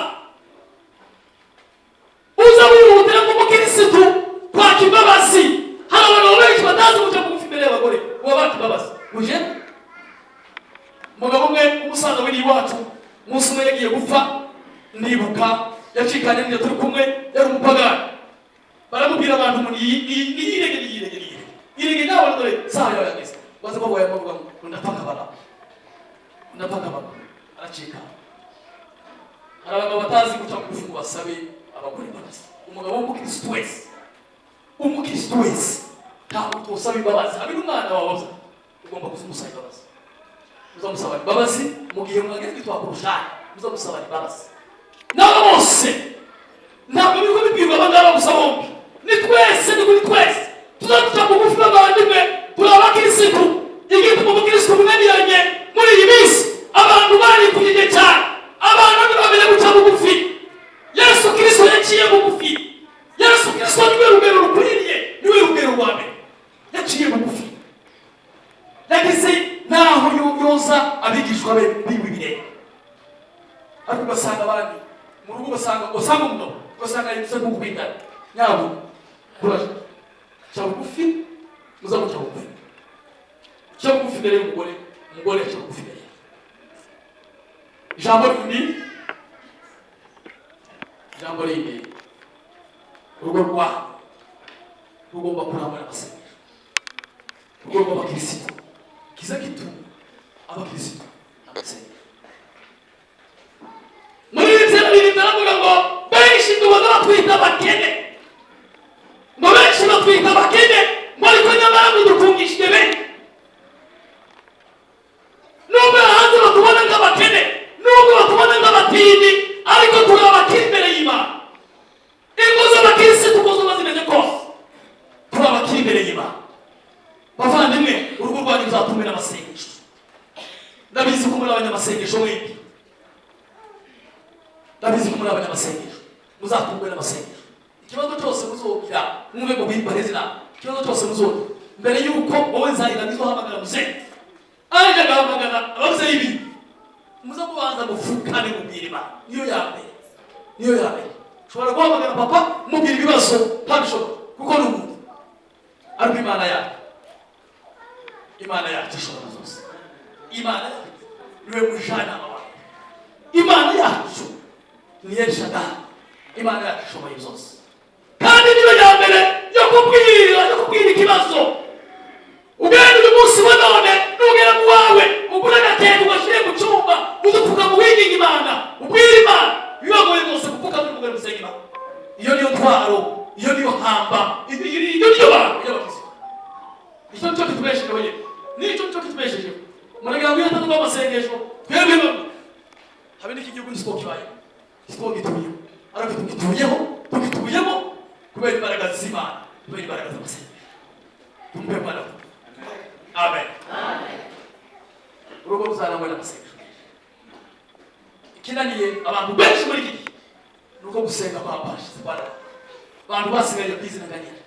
uza wihutira nk'umukirisitu kwaka imbabazi. Hari abagabo benshi batazi guca bugufi imbere y'abagore ngo baka imbabazi. Uje umugabo umwe, umusaza w'iri iwacu, umunsi umwe yagiye gupfa, ndibuka yacikanye n'igihe turi kumwe, yari umupagani. Baramubwira abantu ngo niyirege, niyirege, niyirege, irege nawe, dore saha yawe yageze. Baza bavuga bavuga ngo ndapfa nkabara, ndapfa nkabara, aracika. Hari abagabo batazi guca bugufi ngo basabe abagore imbabazi. Umugabo w'umukirisitu wese, umukirisitu wese, ntabwo tuwusaba imbabazi. Habe n'umwana wawe ugomba kumusaba imbabazi. Uzamusaba imbabazi mu gihe mwageze kwitwa kurushanya, uzamusaba imbabazi. N'aba bose ntabwo biriko bibwirwa abangaba gusa bombi, ni twese, ni kuri twese. Tuzaduca bugufi bavandimwe, turi abakirisitu. Igituma umukirisitu munaniranye muri iyi minsi, abantu barikujije cyane, abantu ntibamenye guca bugufi. Yesu Kirisito yaciye bugufi. Yesu Kirisito niwe rugero rukwiriye, niwe rugero rwa mbere. Yaciye bugufi, yageze naho yoza abigishwa be biwe ibirenge. Ariko ugasanga abandi mu rugo, ugasanga umugabo, ugasanga yibutse nko kwigana nyabo. Kuraje, ca bugufi, muzamuca bugufi, ca bugufi imbere y'umugore, umugore aca bugufi imbere yawe. Ijambo rindi, urugo rwawe rugomba kurangwa n'amasengesho. Urugo rw'abakirisitu kiza gituma abakirisitu amasengesho. Muri ibyo bintu baravuga ngo benshi tubona batwita abakene, ngo benshi batwita abakene, ngo ariko nyamara ngo dutungishije benshi. Nubwo hanze batubona nk'abakene, nubwo batubona nk'abatindi, ariko turi abakiri imbere y'Imana. Ingo z'abakirisitu uko zuba zimeze kose, turi abakiri imbere y'Imana. Bavandimwe, urugo rwanyu ruzatumwe n'amasengesho. Ndabizi ko muri abanyamasengesho mwembi, ndabizi ko muri abanyamasengesho, muzatungwe n'amasengesho. Ikibazo cyose muzogira, mwumve ngo guhimba izina, ikibazo cyose muzogira, mbere y'uko wowe nzahira nizohamagara muzehe, aje agahamagara ababyeyi bi, muze mubanza mupfukame mubwira Imana. Niyo ya mbere, niyo ya mbere. Ushobora guhamagara papa mubwira ibibazo, ntabishobora kuko ni umuntu. Ariko Imana yacu, Imana yacu ishobora zose, Imana yacu niwe mujyanama wawe, Imana yacu ni Elshadai, Imana yacu ishoboye byose, kandi niyo ya mbere yo kubwira ikibazo. Ugenda uyu munsi wa none, nugera mu wawe, ugura agatenge, ugashyire mu cyumba, udupfuka mu winginga Imana, ubwira Imana bibagoye rwose gupfuka muri mugore musenga Imana. Iyo niyo ntwaro, iyo niyo hamba, iyo niyo banga y'abakristo. Icyo nicyo kitubeshejeho nyine, nicyo nicyo kitubeshejeho. Muragira ngo iyo atatu amasengesho, twebwe bamwe habe n'iki gihugu nisiko kibayeho, siko gituyeho, ariko tugituyeho, tugituyemo kubera imbaraga z'Imana, kubera imbaraga z'amasengesho. Tumpe Bwana. Amen. Urugo ruzarangwa n'amasengesho. Ikinaniye abantu benshi muri iki gihe ni uko gusenga kwabashize kwa abantu basigaye ku izina nganyira.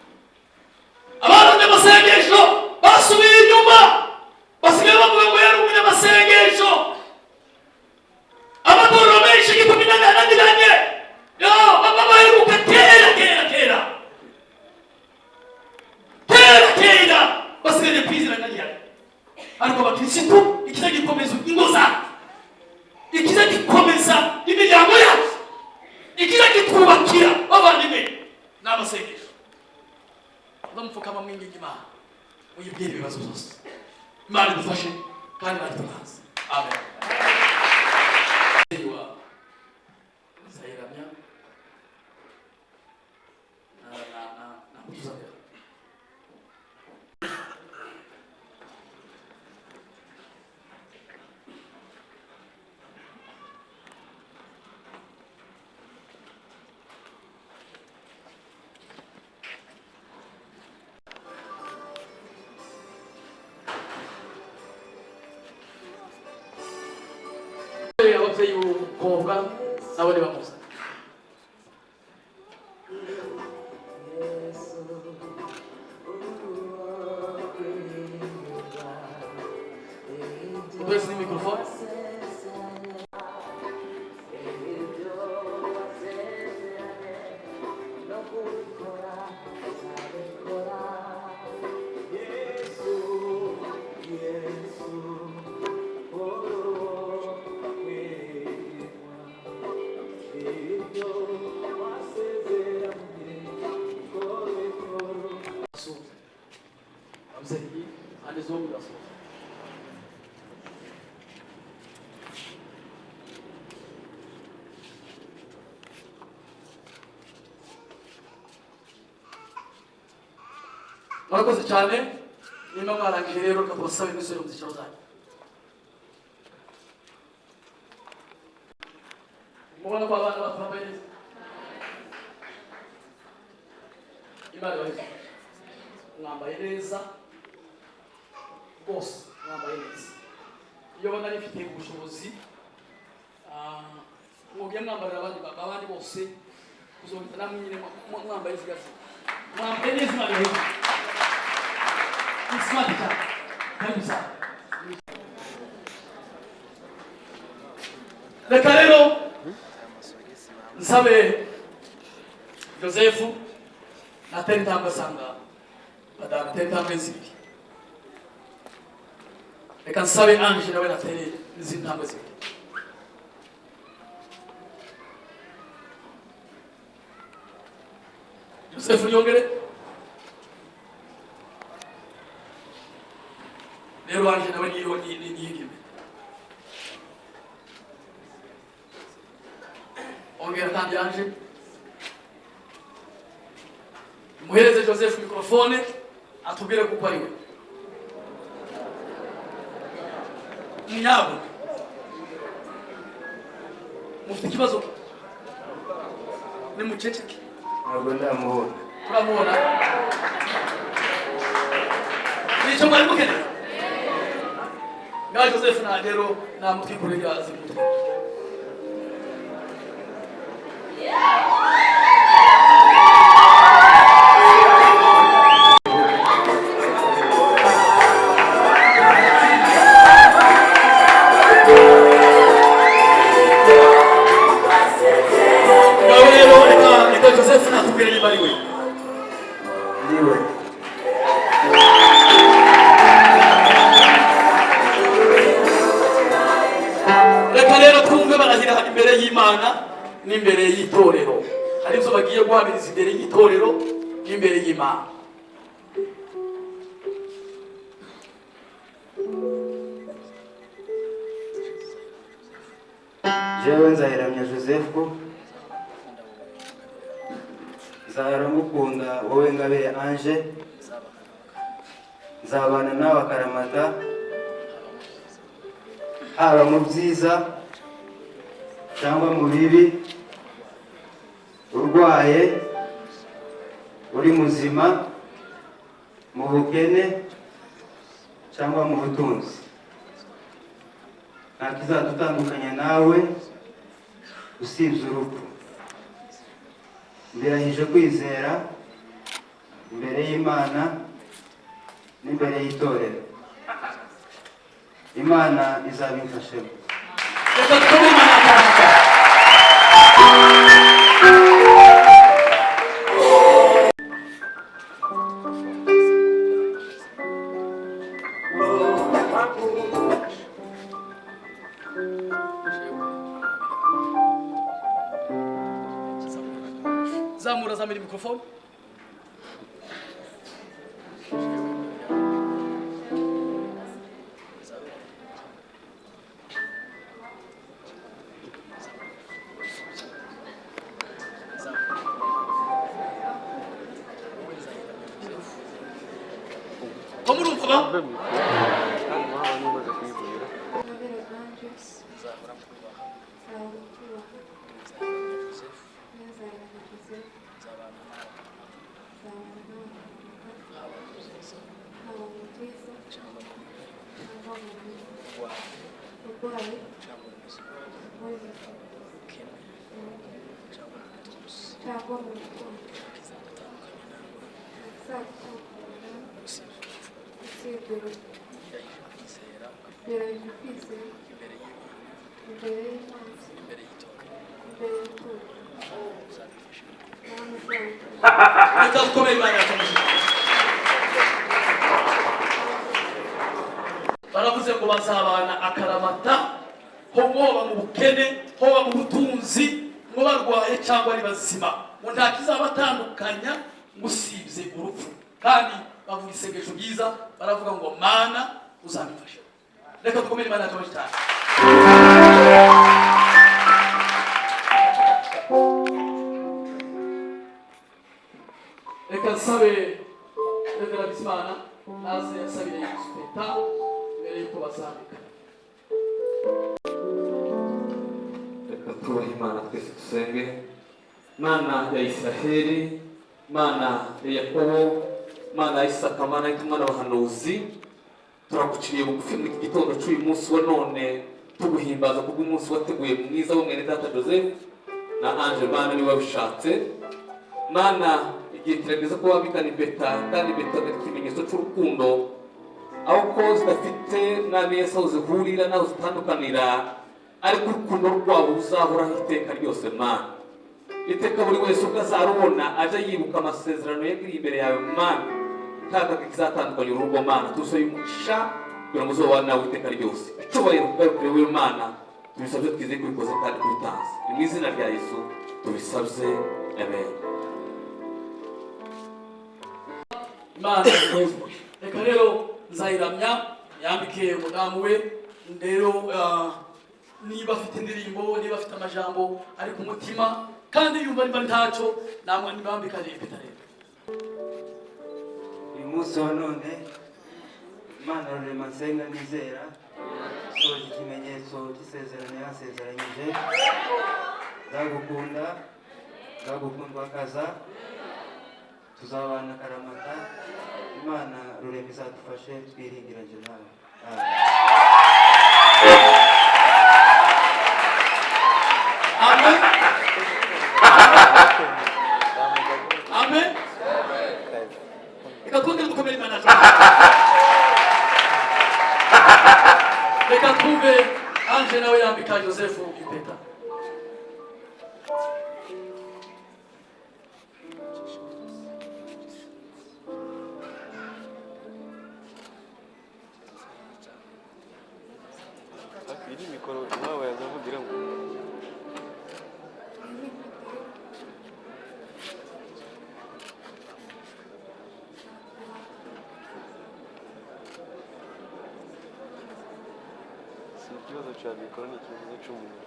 Abantu amasengesho basubiye inyuma, basigaye bavuga ngo yari umunyamasengesho. Amatorero menshi igituma inaniranye yo baba baheruka kera kera kera kera kera, basigaye ku izina nganyira. Ariko abakirisitu, ikiza gikomeza ingo zacu, ikiza gikomeza imiryango yacu, ikiza kitwubakira, bavandimwe, ni amasengesho. Uzamupfukama mwinginga Imana, uyibwire ibibazo byose. Imana idufashe kandi Imana ituganze. Amen. Nabo nibamuza. Uduheze ni mikrofone. Ababyeyi kandi zombi basuhuza. Murakoze cyane. Nimba mwarangije rero, reka tubasabe imisoro mu byicaro zanyu. Mubona ko abana bacu bambaye neza. Imana ibahe. Mwambaye neza rwose, mwambaye neza. Iyo mbona nifite ubushobozi, mwogeye mwambarira abandi bose kuzongera namwe nyine mwambaye zigazi. Mwambaye neza, Imana ibahe. Ni smart cyane. Karibu sana. Reka rero nsabe Joseph natera intambwe asanga madamu, atera intambwe zibiri. Reka nsabe Ange nawe natere izindi ntambwe zibiri. Joseph yongere rero. Ange nawe niyo niyigime. Ongera kandi, Ange. Muhereze Joseph mikrofone atubwire kuko ari we nyabo. Mufite ikibazo? Ni muceceke. Ntabwo ndamubona. Turamubona. Nicyo mwari mukeneye. Ngaho Joseph na rero namutwikurira zimutwe. Ngaho rero reka Joseph natubwire niba ari we. Niwe. Reka rero twumve barahira imbere y'Imana n'imbere y'itorero. Hari ibyo bagiye guhamiriza imbere y'itorero n'imbere y'Imana. Jewe Nzayiramya Joseph, nzahora ngukunda wowe Ngabire Ange, nzabana nawe akaramata, haba mu byiza cyangwa mu bibi, urwaye, uri muzima, mu bukene cyangwa mu butunzi, nta kizadutandukanya nawe usibye urupfu. Mbirahije kwizera imbere y'Imana n'imbere y'itorero. Imana izabimfashemo. Reka twumve Imana yacu. Zamura, zamura mikrofone. Ko murumva ba? Ngabire Ange, nzahora kubaha, Nzayiramya Joseph, nzabana nawe haba mu byiza cyangwa mu bibi, urwaye, uri muzima, Kuba mu rukundo ntazagutandukanya nawe usibye urupfu. Ndahije kwizera imbere y'Imana, imbere y'itorero, nawe uzabifasha. Reka dukomere Imana yacu amashyi. Baravuze ngo bazabana akaramata, ho mwoba mu bukene, hoba mu butunzi, ngo barwaye cyangwa ari bazima, ngo nta kizabatandukanya ngo usibye urupfu. Kandi bavuga isengesho ryiza, baravuga ngo Mana uzabifashe. Reka dukomere Imana yacu amashyi cyane. Reka nsabe Reverend Bizimana naze asabire impeta mbere yuko bazambika. Reka tubahe Imana twese, dusenge. Mana ya Israheli, Mana ya Yakobo, Mana ya Isaka, Mana y'intumwa n'abahanuzi, turaguciriye bugufi muri iki gitondo cy'uyu munsi wa none, tuguhimbaza kubw'umunsi wateguye mwiza wo mwene data Joseph na Ange. Mana, niwe wabishatse. Mana, igihe kirageze ko wambikana impeta, kandi impeta ni ikimenyetso cy'urukundo, aho ko zidafite, Mwami Yesu, aho zihurira n'aho zitandukanira, ariko urukundo rwabo ruzahoraho iteka ryose. Mana, iteka buri wese ubwo azarubona ajya yibuka amasezerano yagiriye imbere yawe. Mana, nta kizatandukanya urugo. Mana, tusabe umugisha kugira ngo uzobane nawe iteka ryose. Icyubahiro kugarukire wowe Mana. Tubisabye twizeye ko ubikoze kandi kubitanze. Ni mu izina rya Yesu tubisabye, amen. Imana ikuhe. Reka rero Nzayiramya yambike umudamu we. Rero niba afite indirimbo, niba afite amajambo ari ku mutima kandi yumva, niba ntacyo namwe nibambikane impeta rero. Uyu munsi wa none, Imana Rurema nsenga nizera soje ikimenyetso cy'isezerano yansezeranyije: nzagukunda, nzagukundwa kaza, tuzabana karamata. Imana Rurema izadufashe, twiringira nje nawe. Amen. Amen, amen. Reka twongere dukomere Imana. Reka twumve Ange nawe yambika Joseph impeta. Iyi ni mikoro iwabo yazavugiramo. Iyi ni impeta y'urukundo. Si ikibazo cya mikoro, ni ikibazo cy'umuntu.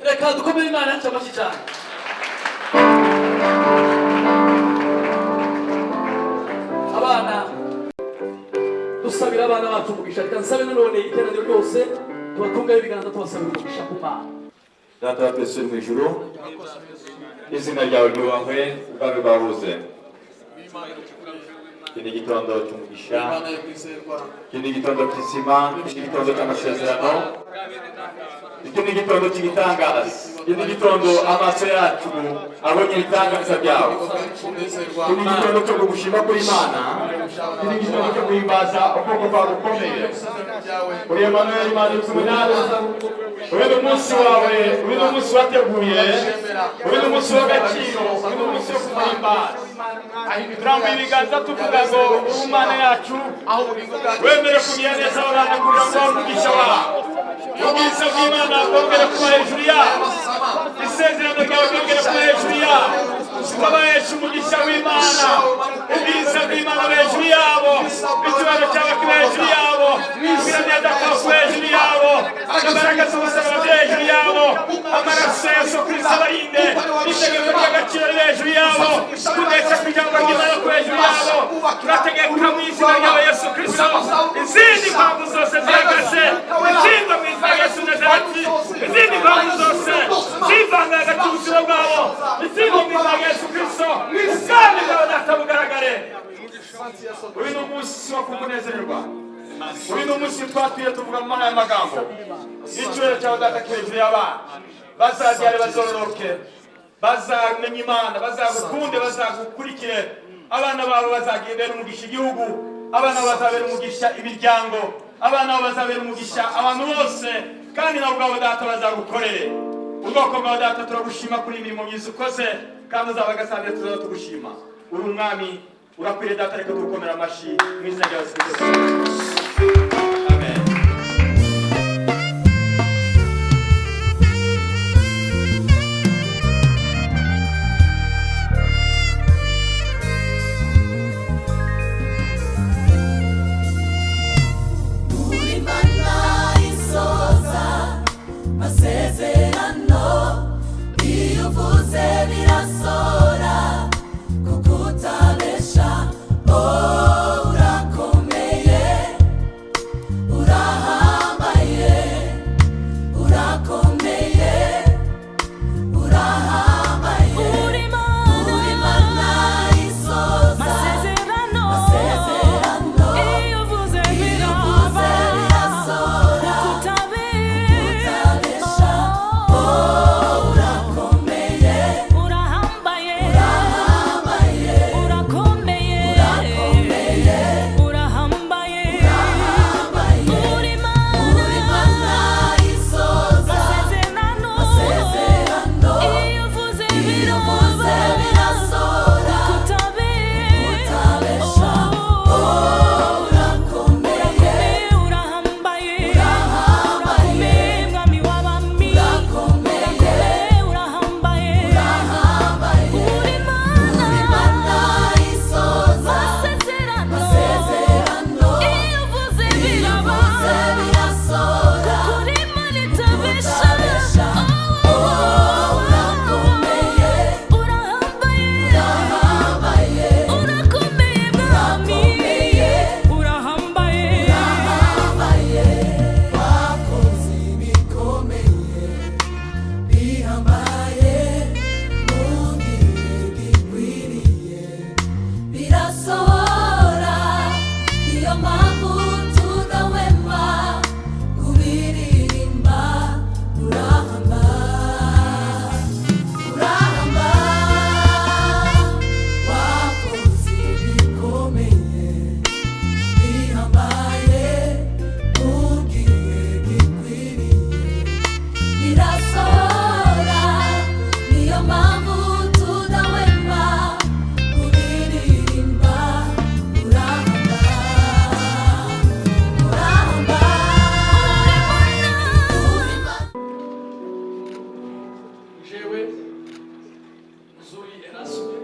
Reka dukomere Imana yacu amashyi cyane. Abana, dusabira abana bacu umugisha. Reka nsabe nanone iteraniro ryose tubatungaho ibiganza, tubasabira umugisha ku Mana. Data wa twese uri mu ijuru, izina ryawe ryubahwe, ubwami bwawe buze. Iki ni igitondo cy'umugisha, iki ni igitondo kizima, iki ni igitondo cy'amasezerano, iki ni igitondo cy'igitangaza, iki ni igitondo amaso yacu abonye ibitangaza byawe, iki ni igitondo cyo kugushima kuri Imana, iki ni igitondo cyo guhimbaza ukuboko kwawe gukomeye. Uri Emanuel, Imana iri kumwe natwe. Uyu ni umunsi wawe, uyu ni umunsi wateguye, uyu ni umunsi w'agaciro, uyu ni umunsi wo kuguhimbaza. Turambuye ibiganza tuvuga ngo uri Imana yacu, wemere kugira neza abana kugira ngo babe umugisha wawe, ubwiza bw'Imana bwongere kuba hejuru yabo, isezerano ryawe ryongere kuba hejuru yabo, kubahesha umugisha w'Imana, ubwiza bw'Imana bube hejuru yabo, icyubahiro cyawe kibe hejuru yabo, kugira neza kwawe kube hejuru yabo, imbaraga z'umusaraba ziri hejuru yabo, amaraso ya Yesu Kristo abarinde, itegeko ry'agaciro riri hejuru yabo, kunesha kw'ijambo ry'Imana kube hejuru yabo. Turategeka mu izina ryawe Yesu Kristo, izindi mpamvu zose zihagaze izindi mu izina rya Yesu Nazareti, izindi mpamvu zose zivanga hagati y'ubuzima bwabo, izindi mu izina rya Yesu Kristo, ubwami bwawe Data bugaragare. Uyu ni umunsi wo kumunezererwa. Uyu ni umunsi twatuye tuvuga mu aya magambo. Icyubahiro cyawe data kiri hejuru y'abana. Bazabyare bazororoke, bazamenya Imana, bazagukunde, bazagukurikire. Abana babo bazagendera umugisha igihugu, abana babo bazabera umugisha imiryango, abana babo bazabera umugisha abantu bose, kandi nabo ubwabo data bazagukorere. Ubwoko bwawe data turagushima kuri iyi mirimo myiza ukoze, kandi uzabagasanire tuzaba tugushima. Uri umwami, urakwiriye data, reka tugukomera amashyi mu izina rya Yesu Kristo. Amen. Uri Mana isoza masezerano, iyo uvuze birasora kuko utabesha. Oh, urakomeye, urahambaye, urakomeye, urahambaye. Uri Mana, Uri Mana isoza masezerano, masezerano, iyo uvuze iyo uvuze biraba, birasora kuko kutabesha. Oh, urakomeye, urahambaye, urahambaye, urakomeye, urakomeye, urahambaye, urahambaye. Uri Mana, Uri Mana isoza masezerano, masezerano, iyo uvuze iyo uvuze biraba, birasora kutabesha. kutabesha. Oh, urakomeye, Urakomeye, urahambaye, urahambaye, urakomeye, mwami w'abami, urakomeye, urakomeye, urahambaye, urahambaye. Uri Mana, Uri Mana isoza masezerano, masezerano, iyo uvuze iyo biraba, uvuze birasora kuko uri Imana itabesha. kutabesha. Oh, urakomeye, Urahambaye, urahambaye, urakomeye mwami, urakomeye, urahambaye, urahambaye. Wakoze ibikomeye bihambaye mu gihe gikwiriye, birasohora. Niyo mpamvu tudahwema kubiririmba. Urahamba, urahamba, wakoze ibikomeye bihambaye mu gihe gikwiriye, birasohora. Niyo mpamvu tudahwema kubiririmba. Urahamba, urahamba, uri Jewe Zuri Erasme,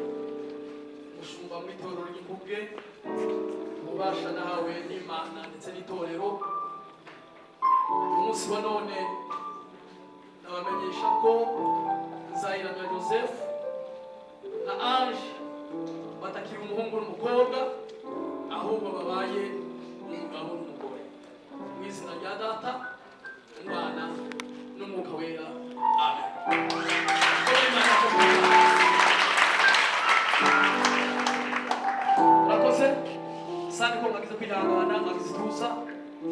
umushumba mu itorero ry'Inkubwe, ububasha nahawe n'Imana ndetse n'itorero, uyu munsi wa none ndabamenyesha ko Nzayiramya Joseph na Ange batakiri umuhungu n'umukobwa, ahubwo babaye umugabo n'umugore. Mu izina rya Data, Umwana n'Umwuka Wera, amen. Murakoze sandi ko mwagize kwihangana, mwagize ituza.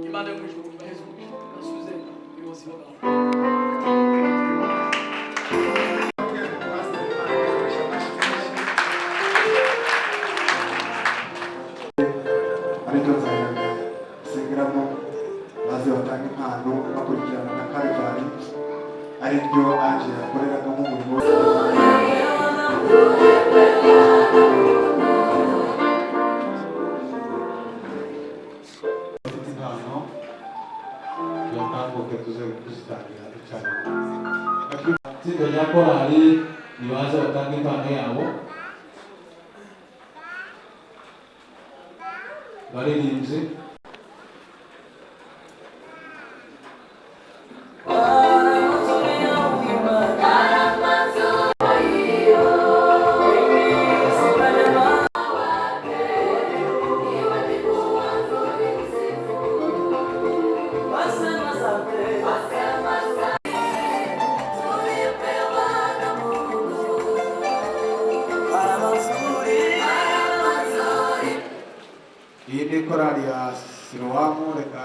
Imana yo mu ijuru ibaheze umugisha. Nasubize ubuyobozi bw'abantu. Ariko nzayamya nsengeramo, baze batanga impano bakurikirana na Karivari, ariryo Ange yakoreragamo umurimo we. Bafite impano tuyatambuke tuze kuzitangira icyarimwe. Itsinda rya korali nibaze batange impano yabo. Baririmbyi. Iyi ni korali ya Siloamu. Reka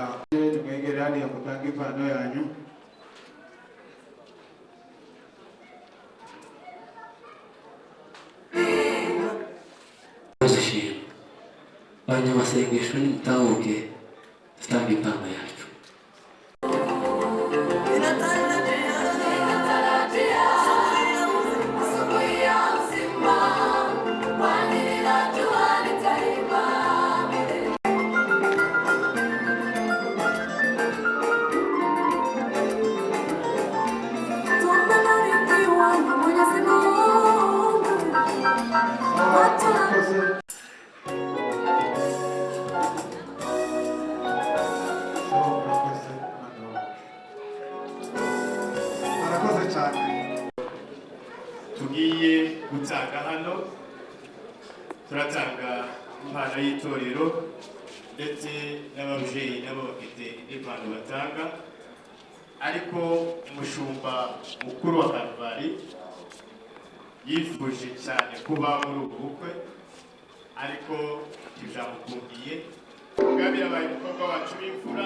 mwegere hariya mutange impano yanyu. Bazishima abanyamasengesho nimutahuke tutanga impano yacu. Murakoze cyane. Tugiye gutanga hano, turatanga impano y'itorero, ndetse n'ababyeyi nabo bafite indi mpano batanga, ariko umushumba mukuru wa Karuvali yifuje cyane kuba muri ubu bukwe, ariko ntibyamukundiye. Ngabire abaye umukobwa wacu w'imfura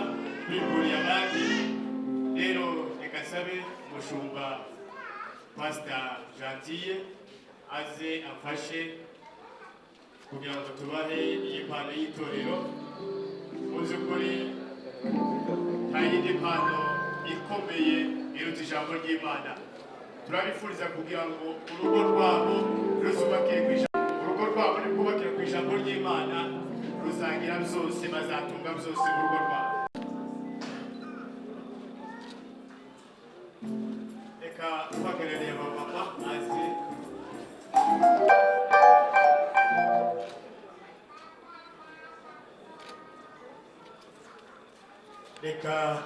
wiburiye abandi. Rero reka nsabe umushumba Pasita Gentille aze amfashe kugira ngo tubahe iyi mpano y'itorero. Mu by'ukuri nta yindi mpano ikomeye iruta ijambo ry'Imana. Turabifuriza kugira ngo urugo rwabo ruzubakire ku ijambo, urugo rwabo nirwubakire ku ijambo ry'Imana ruzagira byose, bazatunga byose mu rugo rwabo. Reka uhagarariye abamama aze. Reka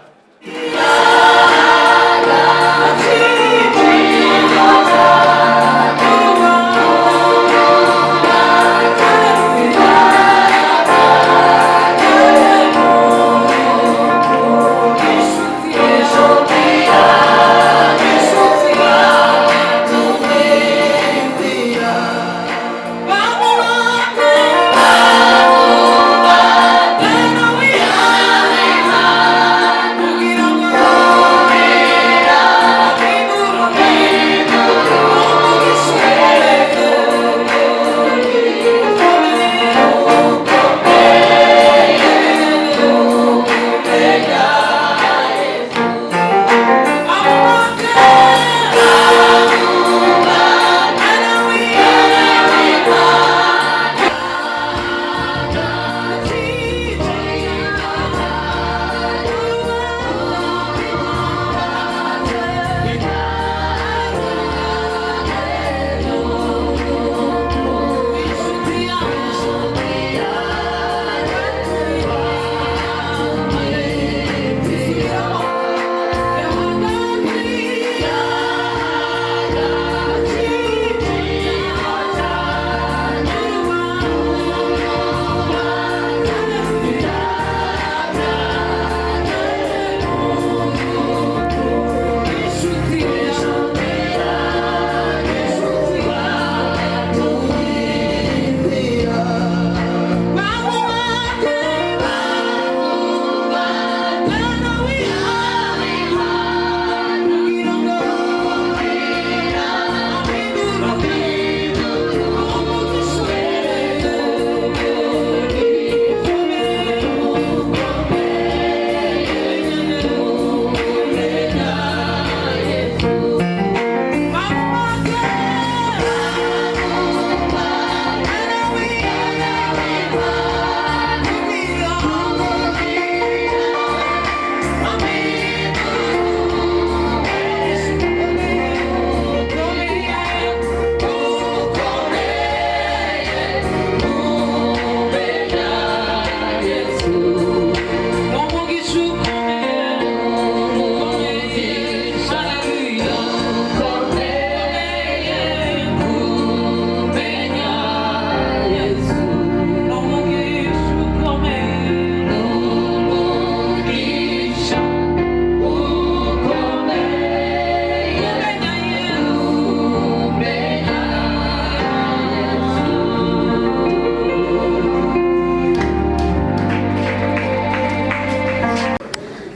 Kugira ngo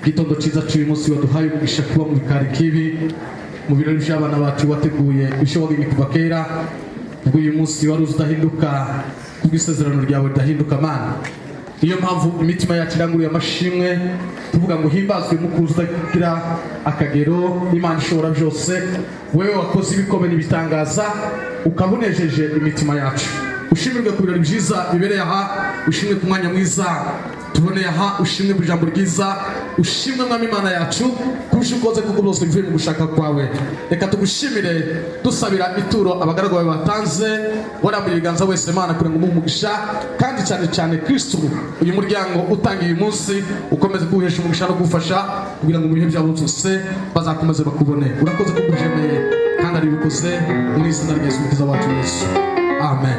Igitondo cyiza cy'uyu munsi waduhaye umugisha kuba mu bikari kibi mu birori by'abana bacu wateguye ibyo wagennye kuva kera. Ubwo uyu munsi wari uzi udahinduka, kubw'isezerano ryawe ridahinduka, Mana. Niyo mpamvu imitima yacu iranguruye amashimwe, tuvuga ngo himbazwe mukuzi utagira akagero, Imana ishobora byose, wewe wakoze ibikombe n'ibitangaza, ukaba unejeje imitima yacu. Ushimirwe ku birori byiza bibereye aha, ushimwe ku mwanya mwiza tuboneye aha, ushimwe ku ijambo ryiza, ushimwe Mwami Imana yacu kubyo ukoze, kuko byose bivuye mu gushaka kwawe. Reka tugushimire dusabira ituro abagaragu bawe batanze, warambuye ibiganza wese, Mana, kugira ngo umuhe umugisha, kandi cyane cyane Kristo uyu muryango utangiye uyu munsi ukomeze kuwuhesha umugisha no kuwufasha, kugira ngo mu bihe byabo byose bazakomeze bakubone. Urakoze kuko ubyemeye kandi ari bikoze mu izina rya Yesu Umukiza wacu Yesu, amen.